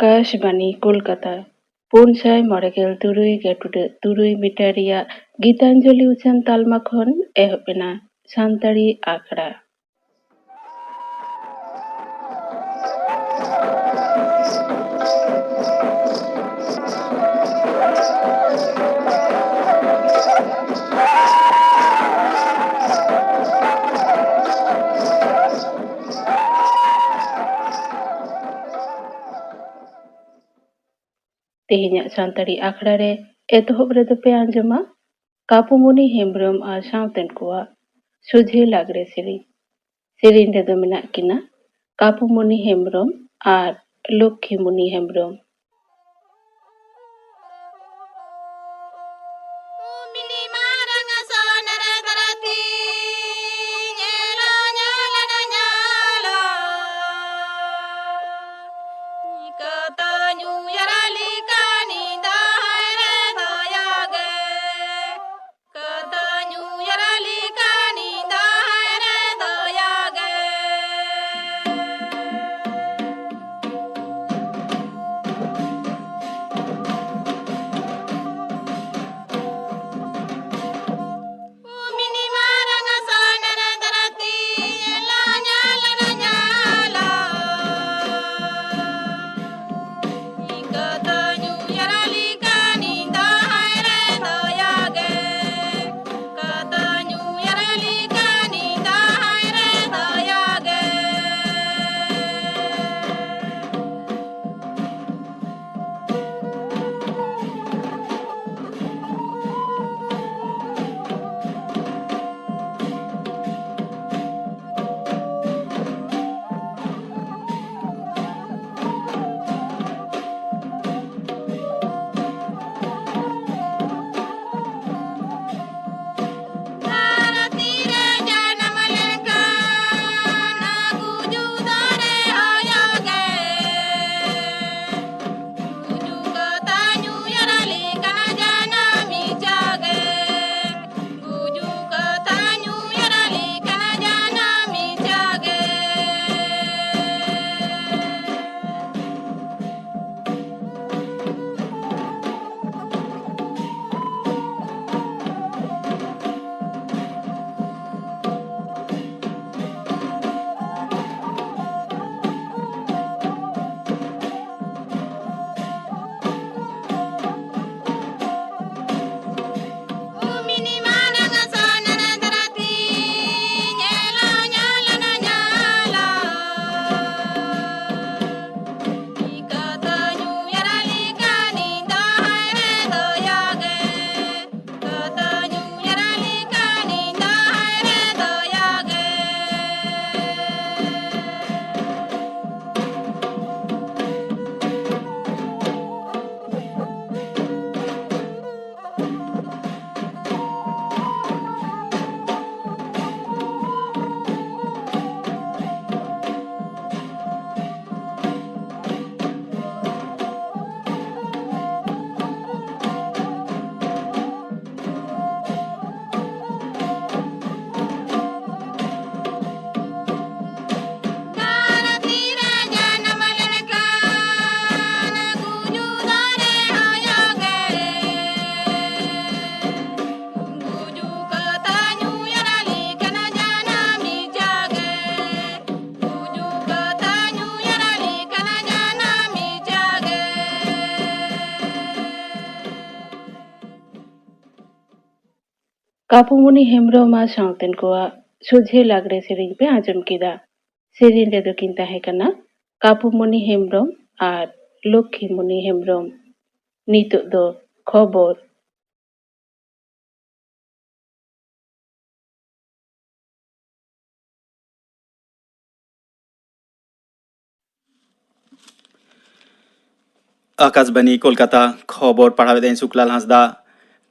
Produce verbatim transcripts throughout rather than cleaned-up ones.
ᱟᱠᱟᱥᱵᱟᱱᱤ ᱠᱳᱞᱠᱟᱛᱟ, ᱯᱩᱱ ᱥᱟᱭ ᱢᱚᱬᱮ ᱜᱮᱞ ᱛᱩᱨᱩᱭ ᱜᱮᱞ ᱴᱩᱰᱟᱹᱜ ᱛᱩᱨᱩᱭ ᱢᱤᱴᱟᱨ ᱨᱮᱭᱟᱜ ᱜᱤᱛᱟᱧᱡᱚᱞᱤ ᱩᱪᱷᱟᱹᱱ ᱛᱟᱞᱢᱟ ᱠᱷᱚᱱ ᱮᱦᱚᱵ ᱮᱱᱟ ᱥᱟᱱᱛᱟᱲᱤ ᱟᱠᱷᱲᱟ᱾ ᱛᱮᱦᱮᱧᱟᱜ ᱥᱟᱱᱛᱟᱲᱤ ᱟᱠᱷᱲᱟ ᱨᱮ ᱮᱛᱚᱦᱚᱵ ᱨᱮᱫᱚ ᱯᱮ ᱟᱸᱡᱚᱢᱟ ᱠᱟᱯᱩᱢᱩᱱᱤ ᱦᱮᱢᱵᱽᱨᱚᱢ ᱟᱨ ᱥᱟᱶᱛᱮᱱ ᱠᱚᱣᱟᱜ ᱥᱚᱡᱷᱮ ᱞᱟᱜᱽᱲᱮ ᱥᱮᱨᱮᱧ᱾ ᱥᱮᱨᱮᱧ ᱨᱮᱫᱚ ᱢᱮᱱᱟᱜ ᱠᱤᱱᱟ ᱠᱟᱯᱩᱢᱩᱱᱤ ᱦᱮᱢᱵᱽᱨᱚᱢ ᱟᱨ ᱞᱚᱠᱠᱷᱤᱢᱩᱱᱤ ᱦᱮᱢᱵᱽᱨᱚᱢ᱾ ᱠᱟᱯᱩᱢᱩᱱᱤ ᱦᱮᱢᱵᱨᱚᱢ ᱟᱨ ᱥᱟᱶᱛᱮᱱ ᱠᱚᱣᱟᱜ ᱥᱚᱡᱷᱮ ᱞᱟᱜᱽᱲᱮ ᱥᱮᱨᱮᱧ ᱯᱮ ᱟᱸᱡᱚᱢ ᱠᱮᱫᱟ᱾ ᱥᱮᱨᱮᱧ ᱨᱮᱫᱚ ᱠᱤᱱ ᱛᱟᱦᱮᱸ ᱠᱟᱱᱟ ᱠᱟᱯᱩᱢᱩᱱᱤ ᱦᱮᱢᱵᱨᱚᱢ ᱟᱨ ᱞᱚᱠᱠᱷᱤᱢᱩᱱᱤ ᱦᱮᱢᱵᱨᱚᱢ᱾ ᱱᱤᱛᱚᱜ ᱫᱚ ᱠᱷᱚᱵᱚᱨ᱾ ᱟᱠᱟᱥᱵᱟᱱᱤ ᱠᱳᱞᱠᱟᱛᱟ, ᱠᱷᱚᱵᱚᱨ ᱯᱟᱲᱦᱟᱣᱮᱫᱟᱹᱧ ᱥᱩᱠᱞᱟᱞ ᱦᱟᱸᱥᱫᱟ᱾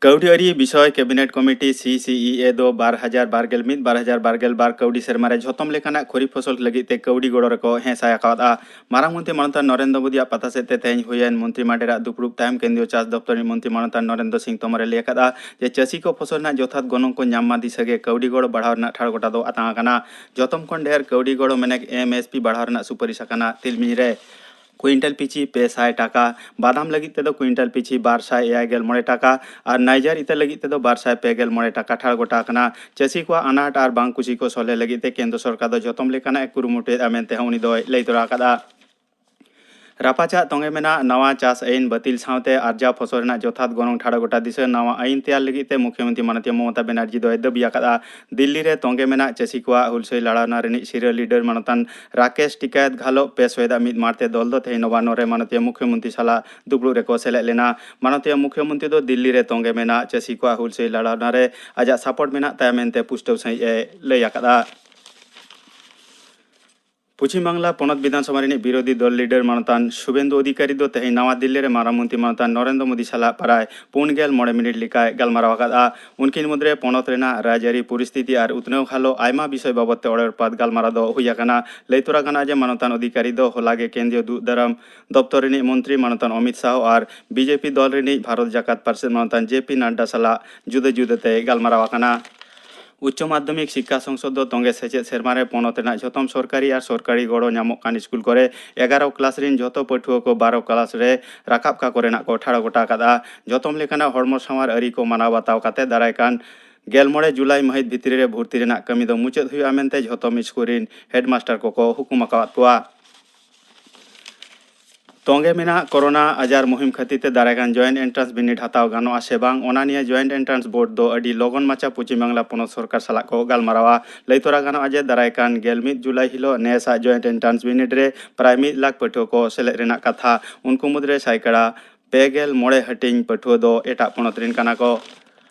ᱠᱟᱹᱣᱰᱤ ᱟᱹᱨᱤ ᱵᱤᱥᱚᱭ cabinet committee, C C E A, ᱫᱚ ᱵᱟᱨ ᱦᱟᱡᱟᱨ ᱵᱟᱨ ᱜᱮᱞ ᱢᱤᱫ, ᱵᱟᱨ ᱦᱟᱡᱟᱨ ᱵᱟᱨ ᱜᱮᱞ ᱵᱟᱨ ᱠᱟᱹᱣᱰᱤ ᱥᱮᱨᱢᱟ ᱨᱮ ᱡᱷᱚᱛᱚᱢ ᱞᱮᱠᱟᱱᱟᱜ ᱠᱷᱚᱨᱤᱯ ᱯᱷᱚᱥᱚᱞ ᱞᱟᱹᱜᱤᱫ ᱛᱮ ᱠᱟᱹᱣᱰᱤ ᱜᱚᱲᱚ ᱨᱮᱠᱚ ᱦᱮᱸ ᱥᱟᱭ ᱟᱠᱟᱣᱟᱫᱼᱟ᱾ ᱢᱟᱨᱟᱝ ᱢᱚᱱᱛᱨᱤ ᱢᱟᱱᱚᱛᱟᱱ ᱱᱚᱨᱮᱱᱫᱨᱚ ᱢᱳᱫᱤᱭᱟᱜ ᱯᱟᱛᱟ ᱥᱮᱫ ᱛᱮ ᱛᱮᱦᱮᱧ ᱦᱩᱭᱮᱱ ᱢᱚᱱᱛᱨᱤ ᱢᱟᱰᱮᱨᱟᱜ ᱫᱩᱯᱲᱩᱵ ᱛᱟᱭᱚᱢ ᱠᱮᱱᱫᱨᱤᱭᱚ ᱪᱟᱥ ᱫᱚᱯᱛᱚᱨ ᱨᱤᱱᱤᱡ ᱢᱚᱱᱛᱨᱤ ᱢᱟᱱᱚᱛᱟᱱ ᱱᱚᱨᱮᱱᱫᱨᱚ ᱥᱤᱝ ᱛᱳᱢᱚᱨᱮ ᱞᱟᱹᱭ ᱟᱠᱟᱫᱼᱟ ᱡᱮ ᱪᱟᱹᱥᱤ ᱠᱚ ᱯᱷᱚᱥᱚᱞ ᱨᱮᱱᱟᱜ ᱡᱚᱛᱷᱟᱛ ᱜᱚᱱᱚᱝ ᱠᱚ ᱧᱟᱢ ᱢᱟ ᱫᱤᱥᱟᱹ ᱜᱮ ᱠᱟᱹᱣᱰᱤ ᱜᱚᱲᱚ ᱵᱟᱲᱦᱟᱣ ᱨᱮᱱᱟᱜ ᱴᱷᱟᱲ ᱜᱚᱴᱟ ᱫᱚ ᱟᱛᱟᱝ ᱟᱠᱟᱱᱟ᱾ ᱡᱚᱛᱚᱢ ᱠᱷᱚᱱ ᱰᱷᱮᱨ ᱠᱟᱹᱣᱰᱤ ᱜᱚᱲᱚ ᱢᱮᱱᱮᱠ ᱮᱢ ᱮᱥ ᱯᱤ ᱵᱟᱲᱦᱟᱣ ᱨᱮᱱᱟᱜ ᱥᱩᱯᱟᱨᱤᱥ ᱟᱠᱟᱱᱟ᱾ ᱛᱤᱞᱢᱤᱧ ᱨᱮ ᱠᱩᱭᱤᱱᱴᱟᱞ ᱯᱤᱪᱷᱤ ᱯᱮ ᱥᱟᱭ ᱴᱟᱠᱟ, ᱵᱟᱫᱟᱢ ᱞᱟᱹᱜᱤᱫ ᱛᱮᱫᱚ ᱠᱩᱭᱤᱱᱴᱟᱞ ᱯᱤᱪᱷᱤ ᱵᱟᱨ ᱥᱟᱭ ᱮᱭᱟᱭ ᱜᱮᱞ ᱢᱚᱬᱮ ᱴᱟᱠᱟ ᱟᱨ ᱱᱟᱭᱡᱟᱨ ᱤᱛᱟᱹ ᱞᱟᱹᱜᱤᱫ ᱛᱮᱫᱚ ᱵᱟᱨ ᱥᱟᱭ ᱯᱮ ᱜᱮᱞ ᱢᱚᱬᱮ ᱴᱟᱠᱟ ᱴᱷᱟᱲ ᱜᱚᱴᱟ ᱟᱠᱟᱱᱟ᱾ ᱪᱟᱹᱥᱤ ᱠᱚᱣᱟᱜ ᱟᱱᱟᱴ ᱟᱨ ᱵᱟᱝ ᱠᱩᱥᱤ ᱠᱚ ᱥᱚᱞᱦᱮ ᱞᱟᱹᱜᱤᱫ ᱛᱮ ᱠᱮᱱᱫᱨᱚ ᱥᱚᱨᱠᱟᱨ ᱫᱚ ᱡᱚᱛᱚᱢ ᱞᱮᱠᱟᱱᱟᱜ ᱮ ᱠᱩᱨᱩᱢᱩᱴᱩᱭᱮᱫᱼᱟ ᱢᱮᱱᱛᱮ ᱦᱚᱸ ᱩᱱᱤ ᱫᱚᱭ ᱞᱟᱹᱭ ᱛᱚᱨᱟ ᱟᱠᱟᱫᱼᱟ᱾ ᱨᱟᱯᱟᱪᱟᱜ ᱛᱚᱸᱜᱮ ᱢᱮᱱᱟᱜ ᱱᱟᱣᱟ ᱪᱟᱥ ᱟᱹᱭᱤᱱ ᱵᱟᱹᱛᱤᱞ ᱥᱟᱶᱛᱮ ᱟᱨᱡᱟᱣ ᱯᱷᱚᱥᱚᱞ ᱨᱮᱱᱟᱜ ᱡᱚᱛᱷᱟᱛ ᱜᱚᱱᱚᱝ ᱴᱷᱟᱲᱚ ᱜᱚᱴᱟ ᱫᱤᱥᱟᱹ ᱱᱟᱣᱟ ᱟᱹᱭᱤᱱ ᱛᱮᱭᱟᱨ ᱞᱟᱹᱜᱤᱫ ᱛᱮ ᱢᱩᱠᱷᱭᱚᱢᱚᱱᱛᱨᱤ ᱢᱟᱱᱚᱛᱤᱭᱟᱹ ᱢᱚᱢᱚᱛᱟ ᱵᱮᱱᱟᱨᱡᱤ ᱫᱚᱭ ᱫᱟᱹᱵᱤ ᱟᱠᱟᱫᱼᱟ᱾ ᱫᱤᱞᱞᱤ ᱨᱮ ᱛᱚᱸᱜᱮ ᱢᱮᱱᱟᱜ ᱪᱟᱹᱥᱤ ᱠᱚᱣᱟᱜ ᱦᱩᱞᱥᱟᱹᱭ ᱞᱟᱲᱟᱣᱱᱟ ᱨᱤᱱᱤᱡ ᱥᱤᱨᱟᱹ ᱞᱤᱰᱟᱨ ᱢᱟᱱᱚᱛᱟᱱ ᱨᱟᱠᱮᱥ ᱴᱤᱠᱟᱭᱮᱛ ᱜᱷᱟᱞᱚᱜ ᱯᱮ ᱥᱚᱭᱮᱫᱟᱜ ᱢᱤᱫ ᱢᱟᱨᱛᱮ ᱫᱚᱞ ᱫᱚ ᱛᱮᱦᱮᱧ ᱱᱚᱵᱟᱱᱱᱚ ᱨᱮ ᱢᱟᱱᱚᱛᱤᱭᱟᱹ ᱢᱩᱠᱷᱭᱚᱢᱚᱱᱛᱨᱤ ᱥᱟᱞᱟᱜ ᱫᱩᱯᱲᱩᱵ ᱨᱮᱠᱚ ᱥᱮᱞᱮᱫ ᱞᱮᱱᱟ᱾ ᱢᱟᱱᱚᱛᱤᱭᱟᱹ ᱢᱩᱠᱷᱭᱚᱢᱚᱱᱛᱨᱤ ᱫᱚ ᱫᱤᱞᱞᱤ ᱨᱮ ᱛᱚᱸᱜᱮ ᱢᱮᱱᱟᱜ ᱪᱟᱹᱥᱤ ᱠᱚᱣᱟᱜ ᱦᱩᱞᱥᱟᱹᱭ ᱞᱟᱲᱟᱣᱱᱟ ᱨᱮ ᱟᱡᱟᱜ ᱥᱟᱯᱚᱴ ᱢᱮᱱᱟᱜ ᱛᱟᱭᱟ ᱢᱮᱱᱛᱮ ᱯᱩᱥᱴᱟᱹᱣ ᱥᱟᱺᱦᱤᱡ ᱮ ᱞᱟᱹᱭ ᱟᱠᱟᱫᱼᱟ᱾ ᱯᱚᱪᱷᱤᱢ ᱵᱟᱝᱞᱟ ᱯᱚᱱᱚᱛ ᱵᱤᱫᱷᱟᱱ ᱥᱚᱵᱷᱟ ᱨᱤᱱᱤᱡ ᱵᱤᱨᱳᱫᱷᱤ ᱫᱚᱞ ᱞᱤᱰᱟᱨ ᱢᱟᱱᱚᱛᱟᱱ ᱥᱩᱵᱮᱱᱫᱩ ᱚᱫᱷᱤᱠᱟᱨᱤ ᱫᱚ ᱛᱮᱦᱮᱧ ᱱᱟᱣᱟ ᱫᱤᱞᱞᱤ ᱨᱮ ᱢᱟᱨᱟᱝ ᱢᱚᱱᱛᱨᱤ ᱢᱟᱱᱚᱛᱟᱱ ᱱᱚᱨᱮᱱᱫᱨᱚ ᱢᱳᱫᱤ ᱥᱟᱞᱟᱜ ᱯᱨᱟᱭ ᱯᱩᱱ ᱜᱮᱞ ᱢᱚᱬᱮ ᱢᱤᱱᱤᱴ ᱞᱮᱠᱟᱭ ᱜᱟᱞᱢᱟᱨᱟᱣ ᱟᱠᱟᱫᱼᱟ᱾ ᱩᱱᱠᱤᱱ ᱢᱩᱫᱽᱨᱮ ᱯᱚᱱᱚᱛ ᱨᱮᱱᱟᱜ ᱨᱟᱡᱽᱟᱹᱨᱤ ᱯᱚᱨᱤᱥᱛᱷᱤᱛᱤ ᱟᱨ ᱩᱛᱱᱟᱹᱣ ᱜᱷᱟᱞᱚ ᱟᱭᱢᱟ ᱵᱤᱥᱚᱭ ᱵᱟᱵᱚᱛ ᱛᱮ ᱚᱲᱮ ᱨᱚᱯᱟᱛ ᱜᱟᱞᱢᱟᱨᱟᱣ ᱫᱚ ᱦᱩᱭ ᱟᱠᱟᱱᱟ᱾ ᱞᱟᱹᱭ ᱛᱚᱨᱟ ᱜᱟᱱᱚᱜᱼᱟ ᱡᱮ ᱢᱟᱱᱚᱛᱟᱱ ᱚᱫᱷᱤᱠᱟᱨᱤ ᱫᱚ ᱦᱚᱞᱟ ᱜᱮ ᱠᱮᱱᱫᱨᱤᱭᱚ ᱫᱩᱜ ᱫᱟᱨᱟᱢ ᱫᱚᱯᱛᱚᱨ ᱨᱤᱱᱤᱡ ᱢᱚᱱᱛᱨᱤ ᱢᱟᱱᱚᱛᱟᱱ ᱚᱢᱤᱛ ᱥᱟᱦᱚ ᱟᱨ ᱵᱤ ᱡᱮ ᱯᱤ ᱫᱚᱞ ᱨᱤᱱᱤᱡ ᱵᱷᱟᱨᱚᱛ ᱡᱟᱠᱟᱛ ᱯᱟᱨᱥᱮᱛ ᱢᱟᱱᱚᱛᱟᱱ ᱡᱮ ᱯᱤ ᱱᱟᱰᱰᱟ ᱥᱟᱞᱟᱜ ᱡᱩᱫᱟᱹ ᱡᱩᱫᱟᱹ ᱛᱮᱭ ᱜᱟᱞᱢᱟᱨᱟᱣ ᱟᱠᱟᱱᱟ᱾ ᱩᱪᱪᱚ ᱢᱟᱫᱽᱫᱷᱚᱢᱤᱠ ᱥᱤᱠᱠᱷᱟ ᱥᱚᱝᱥᱚᱫ ᱫᱚ ᱛᱚᱸᱜᱮ ᱥᱮᱪᱮᱫ ᱥᱮᱨᱢᱟ ᱨᱮ ᱯᱚᱱᱚᱛ ᱨᱮᱱᱟᱜ ᱡᱷᱚᱛᱚᱢ ᱥᱚᱨᱠᱟᱨᱤ ᱟᱨ ᱥᱚᱨᱠᱟᱨᱤ ᱜᱚᱲᱚ ᱧᱟᱢᱚᱜ ᱠᱟᱱ ᱥᱠᱩᱞ ᱠᱚᱨᱮ ᱮᱜᱟᱨᱚ ᱠᱞᱟᱥ ᱨᱤᱱ ᱡᱷᱚᱛᱚ ᱯᱟᱹᱴᱷᱩᱣᱟᱹ ᱠᱚ ᱵᱟᱨᱚ ᱠᱞᱟᱥ ᱨᱮ ᱨᱟᱠᱟᱵ ᱠᱟᱠᱚ ᱨᱮᱱᱟᱜ ᱠᱚ ᱴᱷᱟᱲᱚ ᱜᱚᱴᱟ ᱟᱠᱟᱫᱼᱟ᱾ ᱡᱷᱚᱛᱚᱢ ᱞᱮᱠᱟᱱᱟᱜ ᱦᱚᱲᱢᱚ ᱥᱟᱶᱟᱨ ᱟᱹᱨᱤ ᱠᱚ ᱢᱟᱱᱟᱣ ᱵᱟᱛᱟᱣ ᱠᱟᱛᱮ ᱫᱟᱨᱟᱭ ᱠᱟᱱ ᱜᱮᱞ ᱢᱚᱬᱮ ᱡᱩᱞᱟᱭ ᱢᱟᱹᱦᱤᱛ ᱵᱷᱤᱛᱨᱤ ᱨᱮ ᱵᱷᱩᱨᱛᱤ ᱨᱮᱱᱟᱜ ᱠᱟᱹᱢᱤ ᱫᱚ ᱢᱩᱪᱟᱹᱫ ᱦᱩᱭᱩᱜᱼᱟ ᱢᱮᱱᱛᱮ ᱡᱷᱚᱛᱚᱢ ᱥᱠᱩᱞ ᱨᱤᱱ ᱦᱮᱰᱢᱟᱥᱴᱟᱨ ᱠᱚᱠᱚ ᱦᱩᱠᱩᱢ ᱟᱠᱟᱣᱟᱫ ᱠᱚᱣᱟ᱾ ᱛᱚᱸᱜᱮ ᱢᱮᱱᱟᱜ ᱠᱳᱨᱳᱱᱟ ᱟᱡᱟᱨ ᱢᱩᱦᱤᱢ ᱠᱷᱟᱹᱛᱤᱨ ᱛᱮ ᱫᱟᱨᱟᱭ ᱠᱟᱱ ᱡᱚᱭᱮᱱᱴ ᱮᱱᱴᱨᱟᱱᱥ ᱵᱤᱱᱤᱰ ᱦᱟᱛᱟᱣ ᱜᱟᱱᱚᱜᱼᱟ ᱥᱮ ᱵᱟᱝ, ᱚᱱᱟ ᱱᱤᱭᱮ ᱡᱚᱭᱮᱱᱴ ᱮᱱᱴᱨᱟᱱᱥ ᱵᱳᱨᱰ ᱫᱚ ᱟᱹᱰᱤ ᱞᱚᱜᱚᱱ ᱢᱟᱪᱷᱟ ᱯᱚᱪᱷᱤᱢ ᱵᱟᱝᱞᱟ ᱯᱚᱱᱚᱛ ᱥᱚᱨᱠᱟᱨ ᱥᱟᱞᱟᱜ ᱠᱚ ᱜᱟᱞᱢᱟᱨᱟᱣᱟ᱾ ᱞᱟᱹᱭ ᱛᱚᱨᱟ ᱜᱟᱱᱚᱜᱼᱟ ᱡᱮ ᱫᱟᱨᱟᱭ ᱠᱟᱱ ᱜᱮᱞ ᱢᱤᱫ ᱡᱩᱞᱟᱭ ᱦᱤᱞᱳᱜ ᱱᱮᱥᱟᱜ ᱡᱚᱭᱮᱱᱴ ᱮᱱᱴᱨᱟᱱᱥ ᱵᱤᱱᱤᱰ ᱨᱮ ᱯᱨᱟᱭ ᱢᱤᱫ ᱞᱟᱠᱷ ᱯᱟᱹᱴᱷᱩᱣᱟᱹ ᱠᱚ ᱥᱮᱞᱮᱫ ᱨᱮᱱᱟᱜ ᱠᱟᱛᱷᱟ᱾ ᱩᱱᱠᱩ ᱢᱩᱫᱽᱨᱮ ᱥᱟᱭᱠᱟᱲᱟ ᱯᱮ ᱜᱮᱞ ᱢᱚᱬᱮ ᱦᱟᱹᱴᱤᱧ ᱯᱟᱹᱴᱷᱩᱣᱟᱹ ᱫᱚ ᱮᱴᱟᱜ ᱯᱚᱱᱚᱛ ᱨᱮᱱ ᱠᱟᱱᱟ ᱠᱚ᱾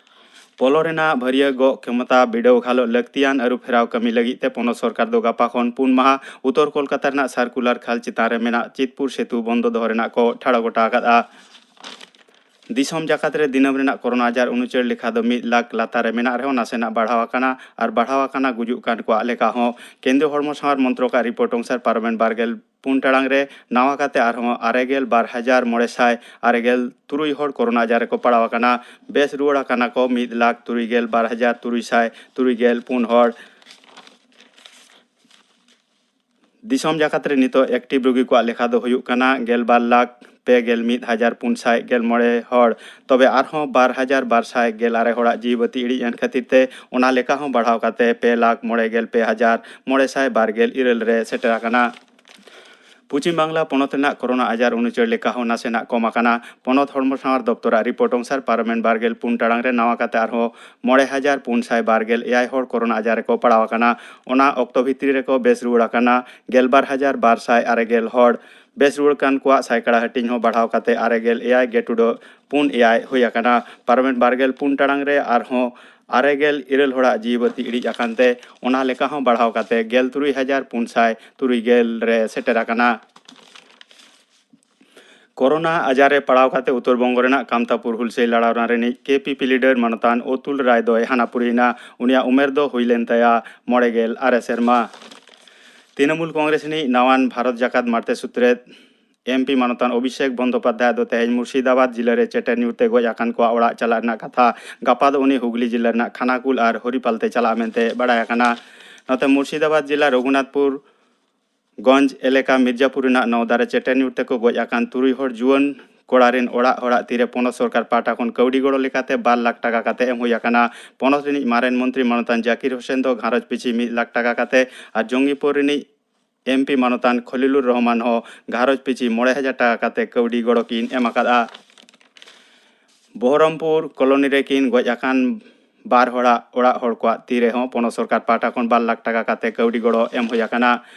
ᱯᱚᱞᱚ ᱨᱮᱱᱟᱜ ᱵᱷᱟᱹᱨᱭᱟᱹ ᱜᱚᱜ ᱠᱷᱮᱢᱚᱛᱟ ᱵᱤᱰᱟᱹᱣ ᱜᱷᱟᱞᱚᱜ ᱞᱟᱹᱠᱛᱤᱭᱟᱱ ᱟᱹᱨᱩ ᱯᱷᱮᱨᱟᱣ ᱠᱟᱹᱢᱤ ᱞᱟᱹᱜᱤᱫ ᱛᱮ ᱯᱚᱱᱚᱛ ᱥᱚᱨᱠᱟᱨ ᱫᱚ ᱜᱟᱯᱟ ᱠᱷᱚᱱ ᱯᱩᱱ ᱢᱟᱦᱟ ᱩᱛᱛᱚᱨ ᱠᱳᱞᱠᱟᱛᱟ ᱨᱮᱱᱟᱜ ᱥᱟᱨᱠᱩᱞᱟᱨ ᱠᱷᱟᱞ ᱪᱮᱛᱟᱱ ᱨᱮ ᱢᱮᱱᱟᱜ ᱪᱤᱛᱯᱩᱨ ᱥᱮᱛᱩ ᱵᱚᱱᱫᱚ ᱫᱚᱦᱚ ᱨᱮᱱᱟᱜ ᱠᱚ ᱴᱷᱟᱲᱚ ᱜᱚᱴᱟ ᱟᱠᱟᱫᱼᱟ᱾ ᱫᱤᱥᱚᱢ ᱡᱟᱠᱟᱛ ᱨᱮ ᱫᱤᱱᱟᱹᱢ ᱨᱮᱱᱟᱜ ᱠᱳᱨᱳᱱᱟ ᱟᱡᱟᱨ ᱩᱱᱩᱪᱟᱹᱲ ᱞᱮᱠᱷᱟ ᱫᱚ ᱢᱤᱫ ᱞᱟᱠᱷ ᱞᱟᱛᱟᱨ ᱨᱮ ᱢᱮᱱᱟᱜ ᱨᱮᱦᱚᱸ ᱱᱟᱥᱮᱱᱟᱜ ᱵᱟᱲᱦᱟᱣ ᱟᱠᱟᱱᱟ ᱟᱨ ᱵᱟᱲᱦᱟᱣ ᱟᱠᱟᱱᱟ ᱜᱩᱡᱩᱜ ᱠᱟᱱ ᱠᱚᱣᱟᱜ ᱞᱮᱠᱷᱟ ᱦᱚᱸ᱾ ᱠᱮᱱᱫᱨᱤᱭᱚ ᱦᱚᱲᱢᱚ ᱥᱟᱶᱟᱨ ᱢᱚᱱᱛᱨᱚᱠᱟᱜ ᱨᱤᱯᱳᱨᱴ ᱚᱱᱩᱥᱟᱨ ᱯᱟᱨᱚᱢᱮᱱ ᱵᱟᱨ ᱜᱮᱞ ᱯᱩᱱ ᱴᱟᱲᱟᱝ ᱨᱮ ᱱᱟᱣᱟ ᱠᱟᱛᱮ ᱟᱨᱦᱚᱸ ᱟᱨᱮ ᱜᱮᱞ ᱵᱟᱨ ᱦᱟᱡᱟᱨ ᱢᱚᱬᱮ ᱥᱟᱭ ᱟᱨᱮ ᱜᱮᱞ ᱛᱩᱨᱩᱭ ᱦᱚᱲ ᱠᱳᱨᱳᱱᱟ ᱟᱡᱟᱨ ᱨᱮᱠᱚ ᱯᱟᱲᱟᱣ ᱟᱠᱟᱱᱟ᱾ ᱵᱮᱥ ᱨᱩᱣᱟᱹᱲ ᱟᱠᱟᱱᱟ ᱠᱚ ᱢᱤᱫ ᱞᱟᱠᱷ ᱛᱩᱨᱩᱭ ᱜᱮᱞ ᱵᱟᱨ ᱦᱟᱡᱟᱨ ᱛᱩᱨᱩᱭ ᱥᱟᱭ ᱛᱩᱨᱩᱭ ᱜᱮᱞ ᱯᱩᱱ ᱦᱚᱲ᱾ ᱫᱤᱥᱚᱢ ᱡᱟᱠᱟᱛ ᱨᱮ ᱱᱤᱛᱚᱜ ᱮᱠᱴᱤᱵᱷ ᱨᱩᱜᱤ ᱠᱚᱣᱟᱜ ᱞᱮᱠᱷᱟ ᱫᱚ ᱦᱩᱭᱩᱜ ᱠᱟᱱᱟ ᱜᱮᱞ ᱵᱟᱨ ᱞᱟᱠᱷ ᱯᱮ ᱜᱮᱞ ᱢᱤᱫ ᱦᱟᱡᱟᱨ ᱯᱩᱱ ᱥᱟᱭ ᱜᱮᱞ ᱢᱚᱬᱮ ᱦᱚᱲ᱾ ᱛᱚᱵᱮ ᱟᱨᱦᱚᱸ ᱵᱟᱨ ᱦᱟᱡᱟᱨ ᱵᱟᱨ ᱥᱟᱭ ᱜᱮᱞ ᱟᱨᱮ ᱦᱚᱲᱟᱜ ᱡᱤᱣᱤ ᱵᱟᱹᱛᱤ ᱤᱲᱤᱡ ᱮᱱ ᱠᱷᱟᱹᱛᱤᱨ ᱛᱮ ᱚᱱᱟ ᱞᱮᱠᱟ ᱦᱚᱸ ᱵᱟᱲᱦᱟᱣ ᱠᱟᱛᱮ ᱯᱮ ᱞᱟᱠᱷ ᱢᱚᱬᱮ ᱜᱮᱞ ᱯᱮ ᱦᱟᱡᱟᱨ ᱢᱚᱬᱮ ᱥᱟᱭ ᱵᱟᱨ ᱜᱮᱞ ᱤᱨᱟᱹᱞ ᱨᱮ ᱥᱮᱴᱮᱨ ᱟᱠᱟᱱᱟ᱾ ᱯᱚᱪᱷᱤᱢ ᱵᱟᱝᱞᱟ ᱯᱚᱱᱚᱛ ᱨᱮᱱᱟᱜ ᱠᱳᱨᱳᱱᱟ ᱟᱡᱟᱨ ᱩᱱᱩᱪᱟᱹᱲ ᱞᱮᱠᱟ ᱦᱚᱸ ᱱᱟᱥᱮᱱᱟᱜ ᱠᱚᱢ ᱟᱠᱟᱱᱟ᱾ ᱯᱚᱱᱚᱛ ᱦᱚᱲᱢᱚ ᱥᱟᱶᱟᱨ ᱫᱚᱯᱛᱚᱨᱟᱜ ᱨᱤᱯᱳᱨᱴ ᱚᱱᱩᱥᱟᱨ ᱯᱟᱨᱚᱢᱮᱱ ᱵᱟᱨ ᱜᱮᱞ ᱯᱩᱱ ᱴᱟᱲᱟᱝ ᱨᱮ ᱱᱟᱣᱟ ᱠᱟᱛᱮ ᱟᱨᱦᱚᱸ ᱢᱚᱬᱮ ᱦᱟᱡᱟᱨ ᱯᱩᱱ ᱥᱟᱭ ᱵᱟᱨ ᱜᱮᱞ ᱮᱭᱟᱭ ᱦᱚᱲ ᱠᱳᱨᱳᱱᱟ ᱟᱡᱟᱨ ᱨᱮᱠᱚ ᱯᱟᱲᱟᱣ ᱟᱠᱟᱱᱟ᱾ ᱚᱱᱟ ᱚᱠᱛᱚ ᱵᱷᱤᱛᱨᱤ ᱨᱮᱠᱚ ᱵᱮᱥ ᱨᱩᱣᱟᱹᱲ ᱟᱠᱟᱱᱟ ᱜᱮᱞ ᱵᱟᱨ ᱦᱟᱡᱟᱨ ᱵᱟᱨ ᱥᱟᱭ ᱟᱨᱮ ᱜᱮᱞ ᱦᱚᱲ᱾ ᱵᱮᱥ ᱨᱩᱣᱟᱹᱲ ᱠᱟᱱ ᱠᱚᱣᱟᱜ ᱥᱟᱭᱠᱟᱲᱟ ᱦᱟᱹᱴᱤᱧ ᱦᱚᱸ ᱵᱟᱲᱦᱟᱣ ᱠᱟᱛᱮ ᱟᱨᱮ ᱜᱮᱞ ᱮᱭᱟᱭ ᱜᱮ ᱴᱩᱰᱟᱹᱜ ᱯᱩᱱ ᱮᱭᱟᱭ ᱦᱩᱭ ᱟᱠᱟᱱᱟ᱾ ᱯᱟᱨᱚᱢᱮᱱ ᱵᱟᱨ ᱜᱮᱞ ᱯᱩᱱ ᱴᱟᱲᱟᱝ ᱨᱮ ᱟᱨᱦᱚᱸ ᱟᱨᱮ ᱜᱮᱞ ᱤᱨᱟᱹᱞ ᱦᱚᱲᱟᱜ ᱡᱤᱣᱤ ᱵᱟᱹᱛᱤ ᱤᱲᱤᱡ ᱟᱠᱟᱱ ᱛᱮ ᱚᱱᱟ ᱞᱮᱠᱟ ᱦᱚᱸ ᱵᱟᱲᱦᱟᱣ ᱠᱟᱛᱮ ᱜᱮᱞ ᱛᱩᱨᱩᱭ ᱦᱟᱡᱟᱨ ᱯᱩᱱ ᱥᱟᱭ ᱛᱩᱨᱩᱭ ᱜᱮᱞ ᱨᱮ ᱥᱮᱴᱮᱨ ᱟᱠᱟᱱᱟ᱾ ᱠᱳᱨᱳᱱᱟ ᱟᱡᱟᱨ ᱨᱮ ᱯᱟᱲᱟᱣ ᱠᱟᱛᱮ ᱩᱛᱛᱚᱨ ᱵᱚᱝᱜᱚ ᱨᱮᱱᱟᱜ ᱠᱟᱢᱛᱟᱯᱩᱨ ᱦᱩᱞᱥᱟᱹᱭ ᱞᱟᱲᱟᱣᱱᱟ ᱨᱤᱱᱤᱡ ᱠᱮ ᱯᱤ ᱯᱤ ᱞᱤᱰᱟᱨ ᱢᱟᱱᱚᱛᱟᱱ ᱚᱛᱩᱞ ᱨᱟᱭ ᱫᱚᱭ ᱦᱟᱱᱟ ᱯᱩᱨᱤᱭᱮᱱᱟ᱾ ᱩᱱᱤᱭᱟᱜ ᱩᱢᱮᱨ ᱫᱚ ᱦᱩᱭ ᱞᱮᱱ ᱛᱟᱭᱟ ᱢᱚᱬᱮ ᱜᱮᱞ ᱟᱨᱮ ᱥᱮᱨᱢᱟ᱾ ᱛᱨᱤᱱᱚᱢᱩᱞ ᱠᱚᱝᱜᱨᱮᱥ ᱨᱤᱱᱤᱡ ᱱᱟᱣᱟᱱ ᱵᱷᱟᱨᱚᱛ ᱡᱟᱠᱟᱛ ᱢᱟᱨᱛᱮ ᱥᱩᱛᱨᱮᱛ ᱮᱢ ᱯᱤ ᱢᱟᱱᱚᱛᱟᱱ ᱚᱵᱷᱤᱥᱮᱠ ᱵᱚᱱᱫᱳᱯᱟᱫᱽᱫᱷᱟᱭ ᱫᱚ ᱛᱮᱦᱮᱧ ᱢᱩᱨᱥᱤᱫᱟᱵᱟᱫᱽ ᱡᱤᱞᱟᱹ ᱨᱮ ᱪᱮᱴᱮᱨ ᱧᱩᱨ ᱛᱮ ᱜᱚᱡ ᱟᱠᱟᱱ ᱠᱚᱣᱟᱜ ᱚᱲᱟᱜ ᱪᱟᱞᱟᱜ ᱨᱮᱱᱟᱜ ᱠᱟᱛᱷᱟ᱾ ᱜᱟᱯᱟ ᱫᱚ ᱩᱱᱤ ᱦᱩᱜᱽᱞᱤ ᱡᱤᱞᱟᱹ ᱨᱮᱱᱟᱜ ᱠᱷᱟᱱᱟᱠᱩᱞ ᱟᱨ ᱦᱚᱨᱤᱯᱟᱞ ᱛᱮ ᱪᱟᱞᱟᱜᱼᱟ ᱢᱮᱱᱛᱮ ᱵᱟᱲᱟᱭ ᱟᱠᱟᱱᱟ᱾ ᱱᱚᱛᱮ ᱢᱩᱨᱥᱤᱫᱟᱵᱟᱫᱽ ᱡᱤᱞᱟ ᱨᱚᱜᱷᱩᱱᱟᱛᱷᱯᱩᱨ ᱜᱚᱧᱡᱽ ᱮᱞᱮᱠᱟ ᱢᱤᱨᱡᱟᱯᱩᱨ ᱨᱮᱱᱟᱜ ᱱᱚᱣᱫᱟ ᱨᱮ ᱪᱮᱴᱮᱨ ᱧᱩᱨ ᱛᱮᱠᱚ ᱜᱚᱡ ᱟᱠᱟᱱ ᱛᱩᱨᱩᱭ ᱦᱚᱲ ᱡᱩᱣᱟᱹᱱ ᱠᱚᱲᱟ ᱨᱮᱱ ᱚᱲᱟᱜ ᱦᱚᱲᱟᱜ ᱛᱤᱨᱮ ᱯᱚᱱᱚᱛ ᱥᱚᱨᱠᱟᱨ ᱯᱟᱦᱴᱟ ᱠᱷᱚᱱ ᱠᱟᱹᱣᱰᱤ ᱜᱚᱲᱚ ᱞᱮᱠᱟᱛᱮ ᱵᱟᱨ ᱞᱟᱠᱷ ᱴᱟᱠᱟ ᱠᱟᱛᱮ ᱮᱢ ᱦᱩᱭ ᱟᱠᱟᱱᱟ᱾ ᱯᱚᱱᱚᱛ ᱨᱤᱱᱤᱡ ᱢᱟᱨᱮᱱ ᱢᱚᱱᱛᱨᱤ ᱢᱟᱱᱚᱛᱟᱱ ᱡᱟᱠᱤᱨ ᱦᱳᱥᱮᱱ ᱫᱚ ᱜᱷᱟᱨᱚᱸᱡᱽ ᱯᱤᱪᱷᱤ ᱢᱤᱫ ᱞᱟᱠᱷ ᱴᱟᱠᱟ ᱠᱟᱛᱮ ᱟᱨ ᱡᱚᱝᱜᱤᱯᱩᱨ ᱨᱤᱱᱤᱡ ᱮᱢ ᱯᱤ ᱢᱟᱱᱚᱛᱟᱱ ᱠᱷᱚᱞᱤᱞᱩᱨ ᱨᱚᱦᱢᱟᱱ ᱦᱚᱸ ᱜᱷᱟᱨᱚᱸᱡᱽ ᱯᱤᱪᱷᱤ ᱢᱚᱬᱮ ᱦᱟᱡᱟᱨ ᱴᱟᱠᱟ ᱠᱟᱛᱮ ᱠᱟᱹᱣᱰᱤ ᱜᱚᱲᱚ ᱠᱤᱱ ᱮᱢ ᱟᱠᱟᱫᱼᱟ᱾ ᱵᱚᱦᱚᱨᱚᱢᱯᱩᱨ ᱠᱚᱞᱚᱱᱤ ᱨᱮᱠᱤᱱ ᱜᱚᱡ ᱟᱠᱟᱱ ᱵᱟᱨ ᱦᱚᱲᱟᱜ ᱚᱲᱟᱜ ᱦᱚᱲ ᱠᱚᱣᱟᱜ ᱛᱤ ᱨᱮᱦᱚᱸ ᱯᱚᱱᱚᱛ ᱥᱚᱨᱠᱟᱨ ᱯᱟᱦᱴᱟ ᱠᱷᱚᱱ ᱵᱟᱨ ᱞᱟᱠᱷ ᱴᱟᱠᱟ ᱠᱟᱛᱮ ᱠᱟᱹᱣᱰᱤ ᱜᱚᱲᱚ ᱮᱢ ᱦᱩᱭ ᱟᱠᱟᱱᱟ᱾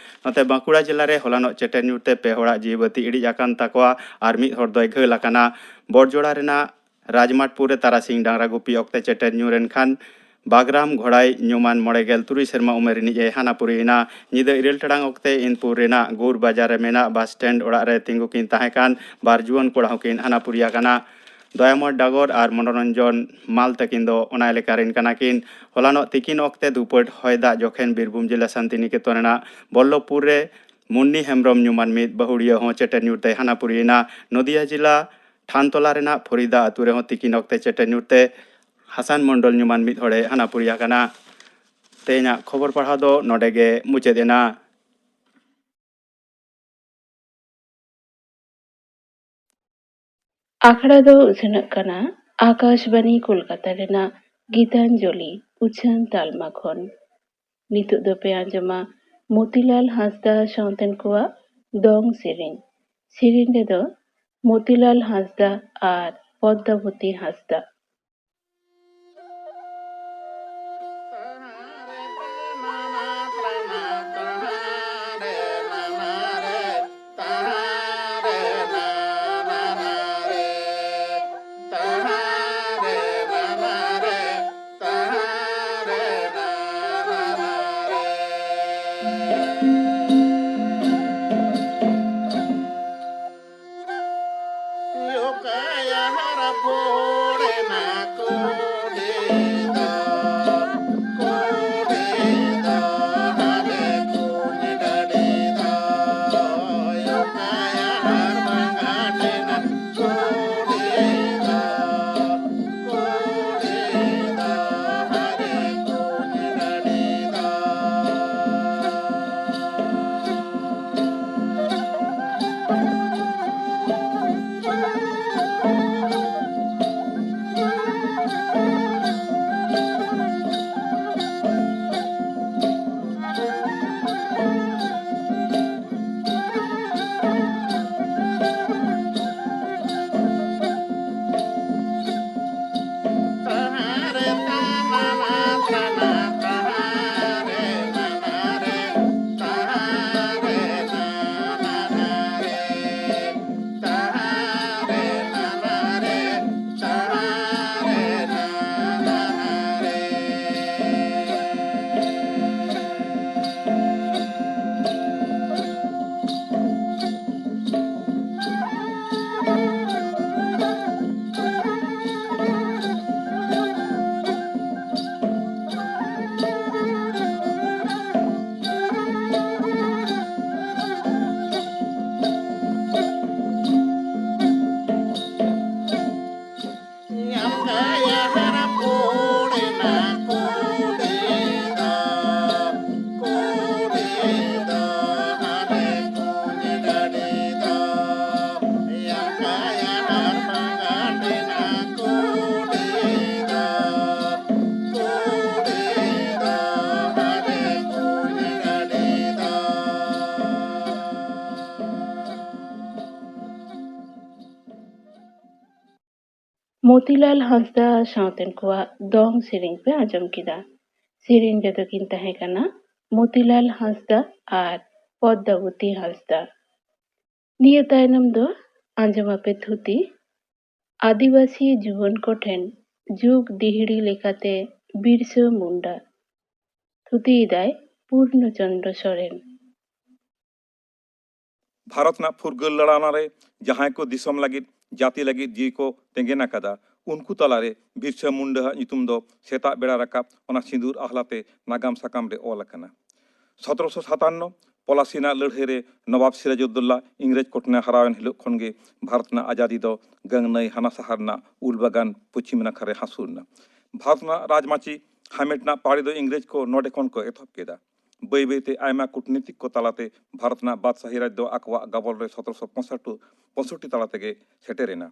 ᱱᱚᱛᱮ ᱵᱟᱸᱠᱩᱲᱟ ᱡᱮᱞᱟ ᱨᱮ ᱦᱚᱞᱟᱱᱚᱜ ᱪᱮᱴᱮᱨ ᱧᱩᱨ ᱛᱮ ᱯᱮ ᱦᱚᱲᱟᱜ ᱡᱤᱣᱤ ᱵᱟᱹᱛᱤ ᱤᱲᱤᱡ ᱟᱠᱟᱱ ᱛᱟᱠᱚᱣᱟ ᱟᱨ ᱢᱤᱫ ᱦᱚᱲ ᱫᱚᱭ ᱜᱷᱟᱹᱞ ᱟᱠᱟᱱᱟ᱾ ᱵᱚᱲᱡᱚᱲᱟ ᱨᱮᱱᱟᱜ ᱨᱟᱡᱽᱢᱟᱴᱯᱩᱨ ᱨᱮ ᱛᱟᱨᱟᱥᱤᱧ ᱰᱟᱝᱨᱟ ᱜᱩᱯᱤ ᱚᱠᱛᱮ ᱪᱮᱴᱮᱨ ᱧᱩᱨ ᱮᱱ ᱠᱷᱟᱱ ᱵᱟᱜᱽᱨᱟᱢ ᱜᱷᱚᱲᱟᱭ ᱧᱩᱢᱟᱱ ᱢᱚᱬᱮ ᱜᱮᱞ ᱛᱩᱨᱩᱭ ᱥᱮᱨᱢᱟ ᱩᱢᱮᱨ ᱨᱤᱱᱤᱡ ᱮ ᱦᱟᱱᱟ ᱯᱩᱨᱤ ᱮᱱᱟ᱾ ᱧᱤᱫᱟᱹ ᱤᱨᱟᱹᱞ ᱴᱟᱲᱟᱝ ᱚᱠᱛᱮ ᱤᱱᱯᱩᱨ ᱨᱮᱱᱟᱜ ᱜᱩᱨ ᱵᱟᱡᱟᱨ ᱨᱮ ᱢᱮᱱᱟᱜ ᱵᱟᱥ ᱥᱴᱮᱱᱰ ᱚᱲᱟᱜ ᱨᱮ ᱛᱤᱸᱜᱩ ᱠᱤᱱ ᱛᱟᱦᱮᱸ ᱠᱟᱱ ᱵᱟᱨ ᱡᱩᱣᱟᱹᱱ ᱠᱚᱲᱟ ᱦᱚᱸᱠᱤᱱ ᱦᱟᱱᱟ ᱯᱩᱨᱤ ᱟᱠᱟᱱᱟ᱾ ᱫᱚᱭᱟᱢᱚᱭ ᱰᱟᱜᱚᱨ ᱟᱨ ᱢᱚᱱᱳᱨᱚᱧᱡᱚᱱ ᱢᱟᱞ ᱛᱟᱹᱠᱤᱱ ᱫᱚ ᱚᱱᱟ ᱮᱞᱟᱠᱟ ᱨᱮᱱ ᱠᱟᱱᱟ ᱠᱤᱱ᱾ ᱦᱚᱞᱟᱱᱚᱜ ᱛᱤᱠᱤᱱ ᱚᱠᱛᱮ ᱫᱷᱩᱯᱟᱹᱴ ᱦᱚᱭ ᱫᱟᱜ ᱡᱚᱠᱷᱮᱱ ᱵᱤᱨᱵᱷᱩᱢ ᱡᱮᱞᱟ ᱥᱟᱱᱛᱤᱱᱤᱠᱮᱛᱚᱱ ᱨᱮᱱᱟᱜ ᱵᱚᱞᱞᱚᱵᱷᱯᱩᱨ ᱨᱮ ᱢᱩᱱᱱᱤ ᱦᱮᱢᱵᱨᱚᱢ ᱧᱩᱢᱟᱱ ᱢᱤᱫ ᱵᱟᱹᱦᱩᱲᱤᱭᱟᱹ ᱦᱚᱸ ᱪᱮᱴᱮᱨ ᱧᱩᱨ ᱛᱮᱭ ᱦᱟᱱᱟ ᱯᱩᱨᱤ ᱮᱱᱟ᱾ ᱱᱚᱫᱤᱭᱟ ᱡᱮᱞᱟ ᱴᱷᱟᱱᱛᱚᱞᱟ ᱨᱮᱱᱟᱜ ᱯᱷᱚᱨᱤᱫᱟ ᱟᱹᱛᱩ ᱨᱮᱦᱚᱸ ᱛᱤᱠᱤᱱ ᱚᱠᱛᱮ ᱪᱮᱴᱮᱨ ᱧᱩᱨ ᱛᱮ ᱦᱟᱥᱟᱱ ᱢᱚᱱᱰᱚᱞ ᱧᱩᱢᱟᱱ ᱢᱤᱫ ᱦᱚᱲᱮ ᱦᱟᱱᱟ ᱯᱩᱨᱤ ᱟᱠᱟᱱᱟ᱾ ᱛᱮᱦᱮᱧᱟᱜ ᱠᱷᱚᱵᱚᱨ ᱯᱟᱲᱦᱟᱣ ᱫᱚ ᱱᱚᱰᱮ ᱜᱮ ᱢᱩᱪᱟᱹᱫ ᱮᱱᱟ᱾ ᱟᱠᱷᱲᱟ ᱫᱚ ᱩᱪᱷᱟᱹᱱᱚᱜ ᱠᱟᱱᱟ ᱟᱠᱟᱥᱵᱟᱱᱤ ᱠᱳᱞᱠᱟᱛᱟ ᱨᱮᱱᱟᱜ ᱜᱤᱛᱟᱧᱡᱚᱞᱤ ᱩᱪᱷᱟᱹᱱ ᱛᱟᱞᱢᱟ ᱠᱷᱚᱱ᱾ ᱱᱤᱛᱚᱜ ᱫᱚᱯᱮ ᱟᱸᱡᱚᱢᱟ ᱢᱚᱛᱤᱞᱟᱞ ᱦᱟᱸᱥᱫᱟ ᱥᱟᱶᱛᱮᱱ ᱠᱚᱣᱟᱜ ᱫᱚᱝ ᱥᱮᱨᱮᱧ᱾ ᱥᱮᱨᱮᱧ ᱨᱮᱫᱚ ᱢᱚᱛᱤᱞᱟᱞ ᱦᱟᱸᱥᱫᱟ ᱟᱨ ᱯᱚᱫᱽᱫᱟᱵᱚᱛᱤ ᱦᱟᱸᱥᱫᱟ᱾ ᱢᱚᱛᱤᱞᱟᱞ ᱦᱟᱸᱥᱫᱟ ᱥᱟᱶᱛᱮᱱ ᱠᱚᱣᱟᱜ ᱫᱚᱝ ᱥᱮᱨᱮᱧ ᱯᱮ ᱟᱸᱡᱚᱢ ᱠᱮᱫᱟ᱾ ᱥᱮᱨᱮᱧ ᱨᱮᱫᱚ ᱠᱤᱱ ᱛᱟᱦᱮᱸ ᱠᱟᱱᱟ ᱢᱚᱛᱤᱞᱟᱞ ᱦᱟᱸᱥᱫᱟ ᱟᱨ ᱯᱚᱫᱽᱫᱟᱵᱚᱛᱤ ᱦᱟᱸᱥᱫᱟ᱾ ᱱᱤᱭᱟᱹ ᱛᱟᱭᱱᱚᱢ ᱫᱚ ᱟᱸᱡᱚᱢ ᱟᱯᱮ ᱛᱷᱩᱛᱤ, ᱟᱹᱫᱤᱵᱟᱹᱥᱤ ᱡᱩᱣᱟᱹᱱ ᱠᱚᱴᱷᱮᱱ ᱡᱩᱜᱽ ᱫᱤᱦᱲᱤ ᱞᱮᱠᱟᱛᱮ ᱵᱤᱨᱥᱟᱹ ᱢᱩᱱᱰᱟ᱾ ᱛᱷᱩᱛᱤᱭᱮᱫᱟᱭ ᱯᱩᱨᱱᱚ ᱪᱚᱱᱫᱨᱚ ᱥᱚᱨᱮᱱ᱾ ᱵᱷᱟᱨᱚᱛ ᱨᱮᱱᱟᱜ ᱯᱷᱩᱨᱜᱟᱹᱞ ᱞᱟᱲᱟᱣᱱᱟ ᱨᱮ ᱡᱟᱦᱟᱸᱭ ᱠᱚ ᱫᱤᱥᱚᱢ ᱞᱟᱹᱜᱤᱫ, ᱡᱟᱹᱛᱤ ᱞᱟᱹᱜᱤᱫ ᱡᱤᱣᱤ ᱠᱚ ᱛᱮᱸᱜᱮᱱ ᱟᱠᱟᱫᱟ, ᱩᱱᱠᱩ ᱛᱟᱞᱟᱨᱮ ᱵᱤᱨᱥᱟ ᱢᱩᱱᱰᱟᱹ ᱟᱜ ᱧᱩᱛᱩᱢ ᱫᱚ ᱥᱮᱛᱟᱜ ᱵᱮᱲᱟ ᱨᱟᱠᱟᱵ ᱚᱱᱟ ᱥᱤᱸᱫᱩᱨ ᱟᱦᱞᱟᱛᱮ ᱱᱟᱜᱟᱢ ᱥᱟᱠᱟᱢ ᱨᱮ ᱚᱞ ᱟᱠᱟᱱᱟ᱾ ᱥᱚᱛᱨᱚᱥᱚ ᱥᱟᱛᱟᱱᱱᱚ ᱯᱚᱞᱟᱥᱤ ᱨᱮᱱᱟᱜ ᱞᱟᱹᱲᱦᱟᱹᱭ ᱨᱮ ᱱᱚᱵᱟᱵ ᱥᱤᱨᱟᱡᱩᱫᱽᱫᱚᱞᱟ ᱤᱝᱨᱮᱡᱽ ᱠᱚᱴᱷᱮᱱᱮ ᱦᱟᱨᱟᱣᱮᱱ ᱦᱤᱞᱳᱜ ᱠᱷᱚᱱ ᱜᱮ ᱵᱷᱟᱨᱚᱛ ᱨᱮᱱᱟᱜ ᱟᱡᱟᱫᱤ ᱫᱚ ᱜᱟᱹᱝ ᱱᱟᱹᱭ ᱦᱟᱱᱟ ᱥᱟᱦᱟᱨ ᱨᱮᱱᱟᱜ ᱩᱞ ᱵᱟᱜᱟᱱ ᱯᱚᱪᱷᱤᱢ ᱱᱟᱠᱷᱟ ᱨᱮ ᱦᱟᱹᱥᱩᱨ ᱮᱱᱟ᱾ ᱵᱷᱟᱨᱚᱛ ᱨᱮᱱᱟᱜ ᱨᱟᱡᱽᱢᱟᱹᱪᱤ ᱦᱟᱢᱮᱴ ᱨᱮᱱᱟᱜ ᱯᱟᱹᱣᱲᱤ ᱫᱚ ᱤᱝᱨᱮᱡᱽ ᱠᱚ ᱱᱚᱰᱮ ᱠᱷᱚᱱ ᱠᱚ ᱮᱛᱚᱦᱚᱵ ᱠᱮᱫᱟ᱾ ᱵᱟᱹᱭ ᱵᱟᱹᱭᱛᱮ ᱟᱭᱢᱟ ᱠᱩᱴᱱᱤᱛᱤᱠ ᱠᱚ ᱛᱟᱞᱟᱛᱮ ᱵᱷᱟᱨᱚᱛ ᱨᱮᱱᱟᱜ ᱵᱟᱫᱥᱟᱦᱤ ᱨᱟᱡᱽ ᱫᱚ ᱟᱠᱚᱣᱟᱜ ᱜᱟᱵᱚᱞ ᱨᱮ ᱥᱚᱛᱨᱚᱥᱚ ᱯᱚᱸᱭᱥᱚᱴᱴᱤ ᱛᱟᱞᱟ ᱛᱮᱜᱮ ᱥᱮᱴᱮᱨ ᱮᱱᱟ᱾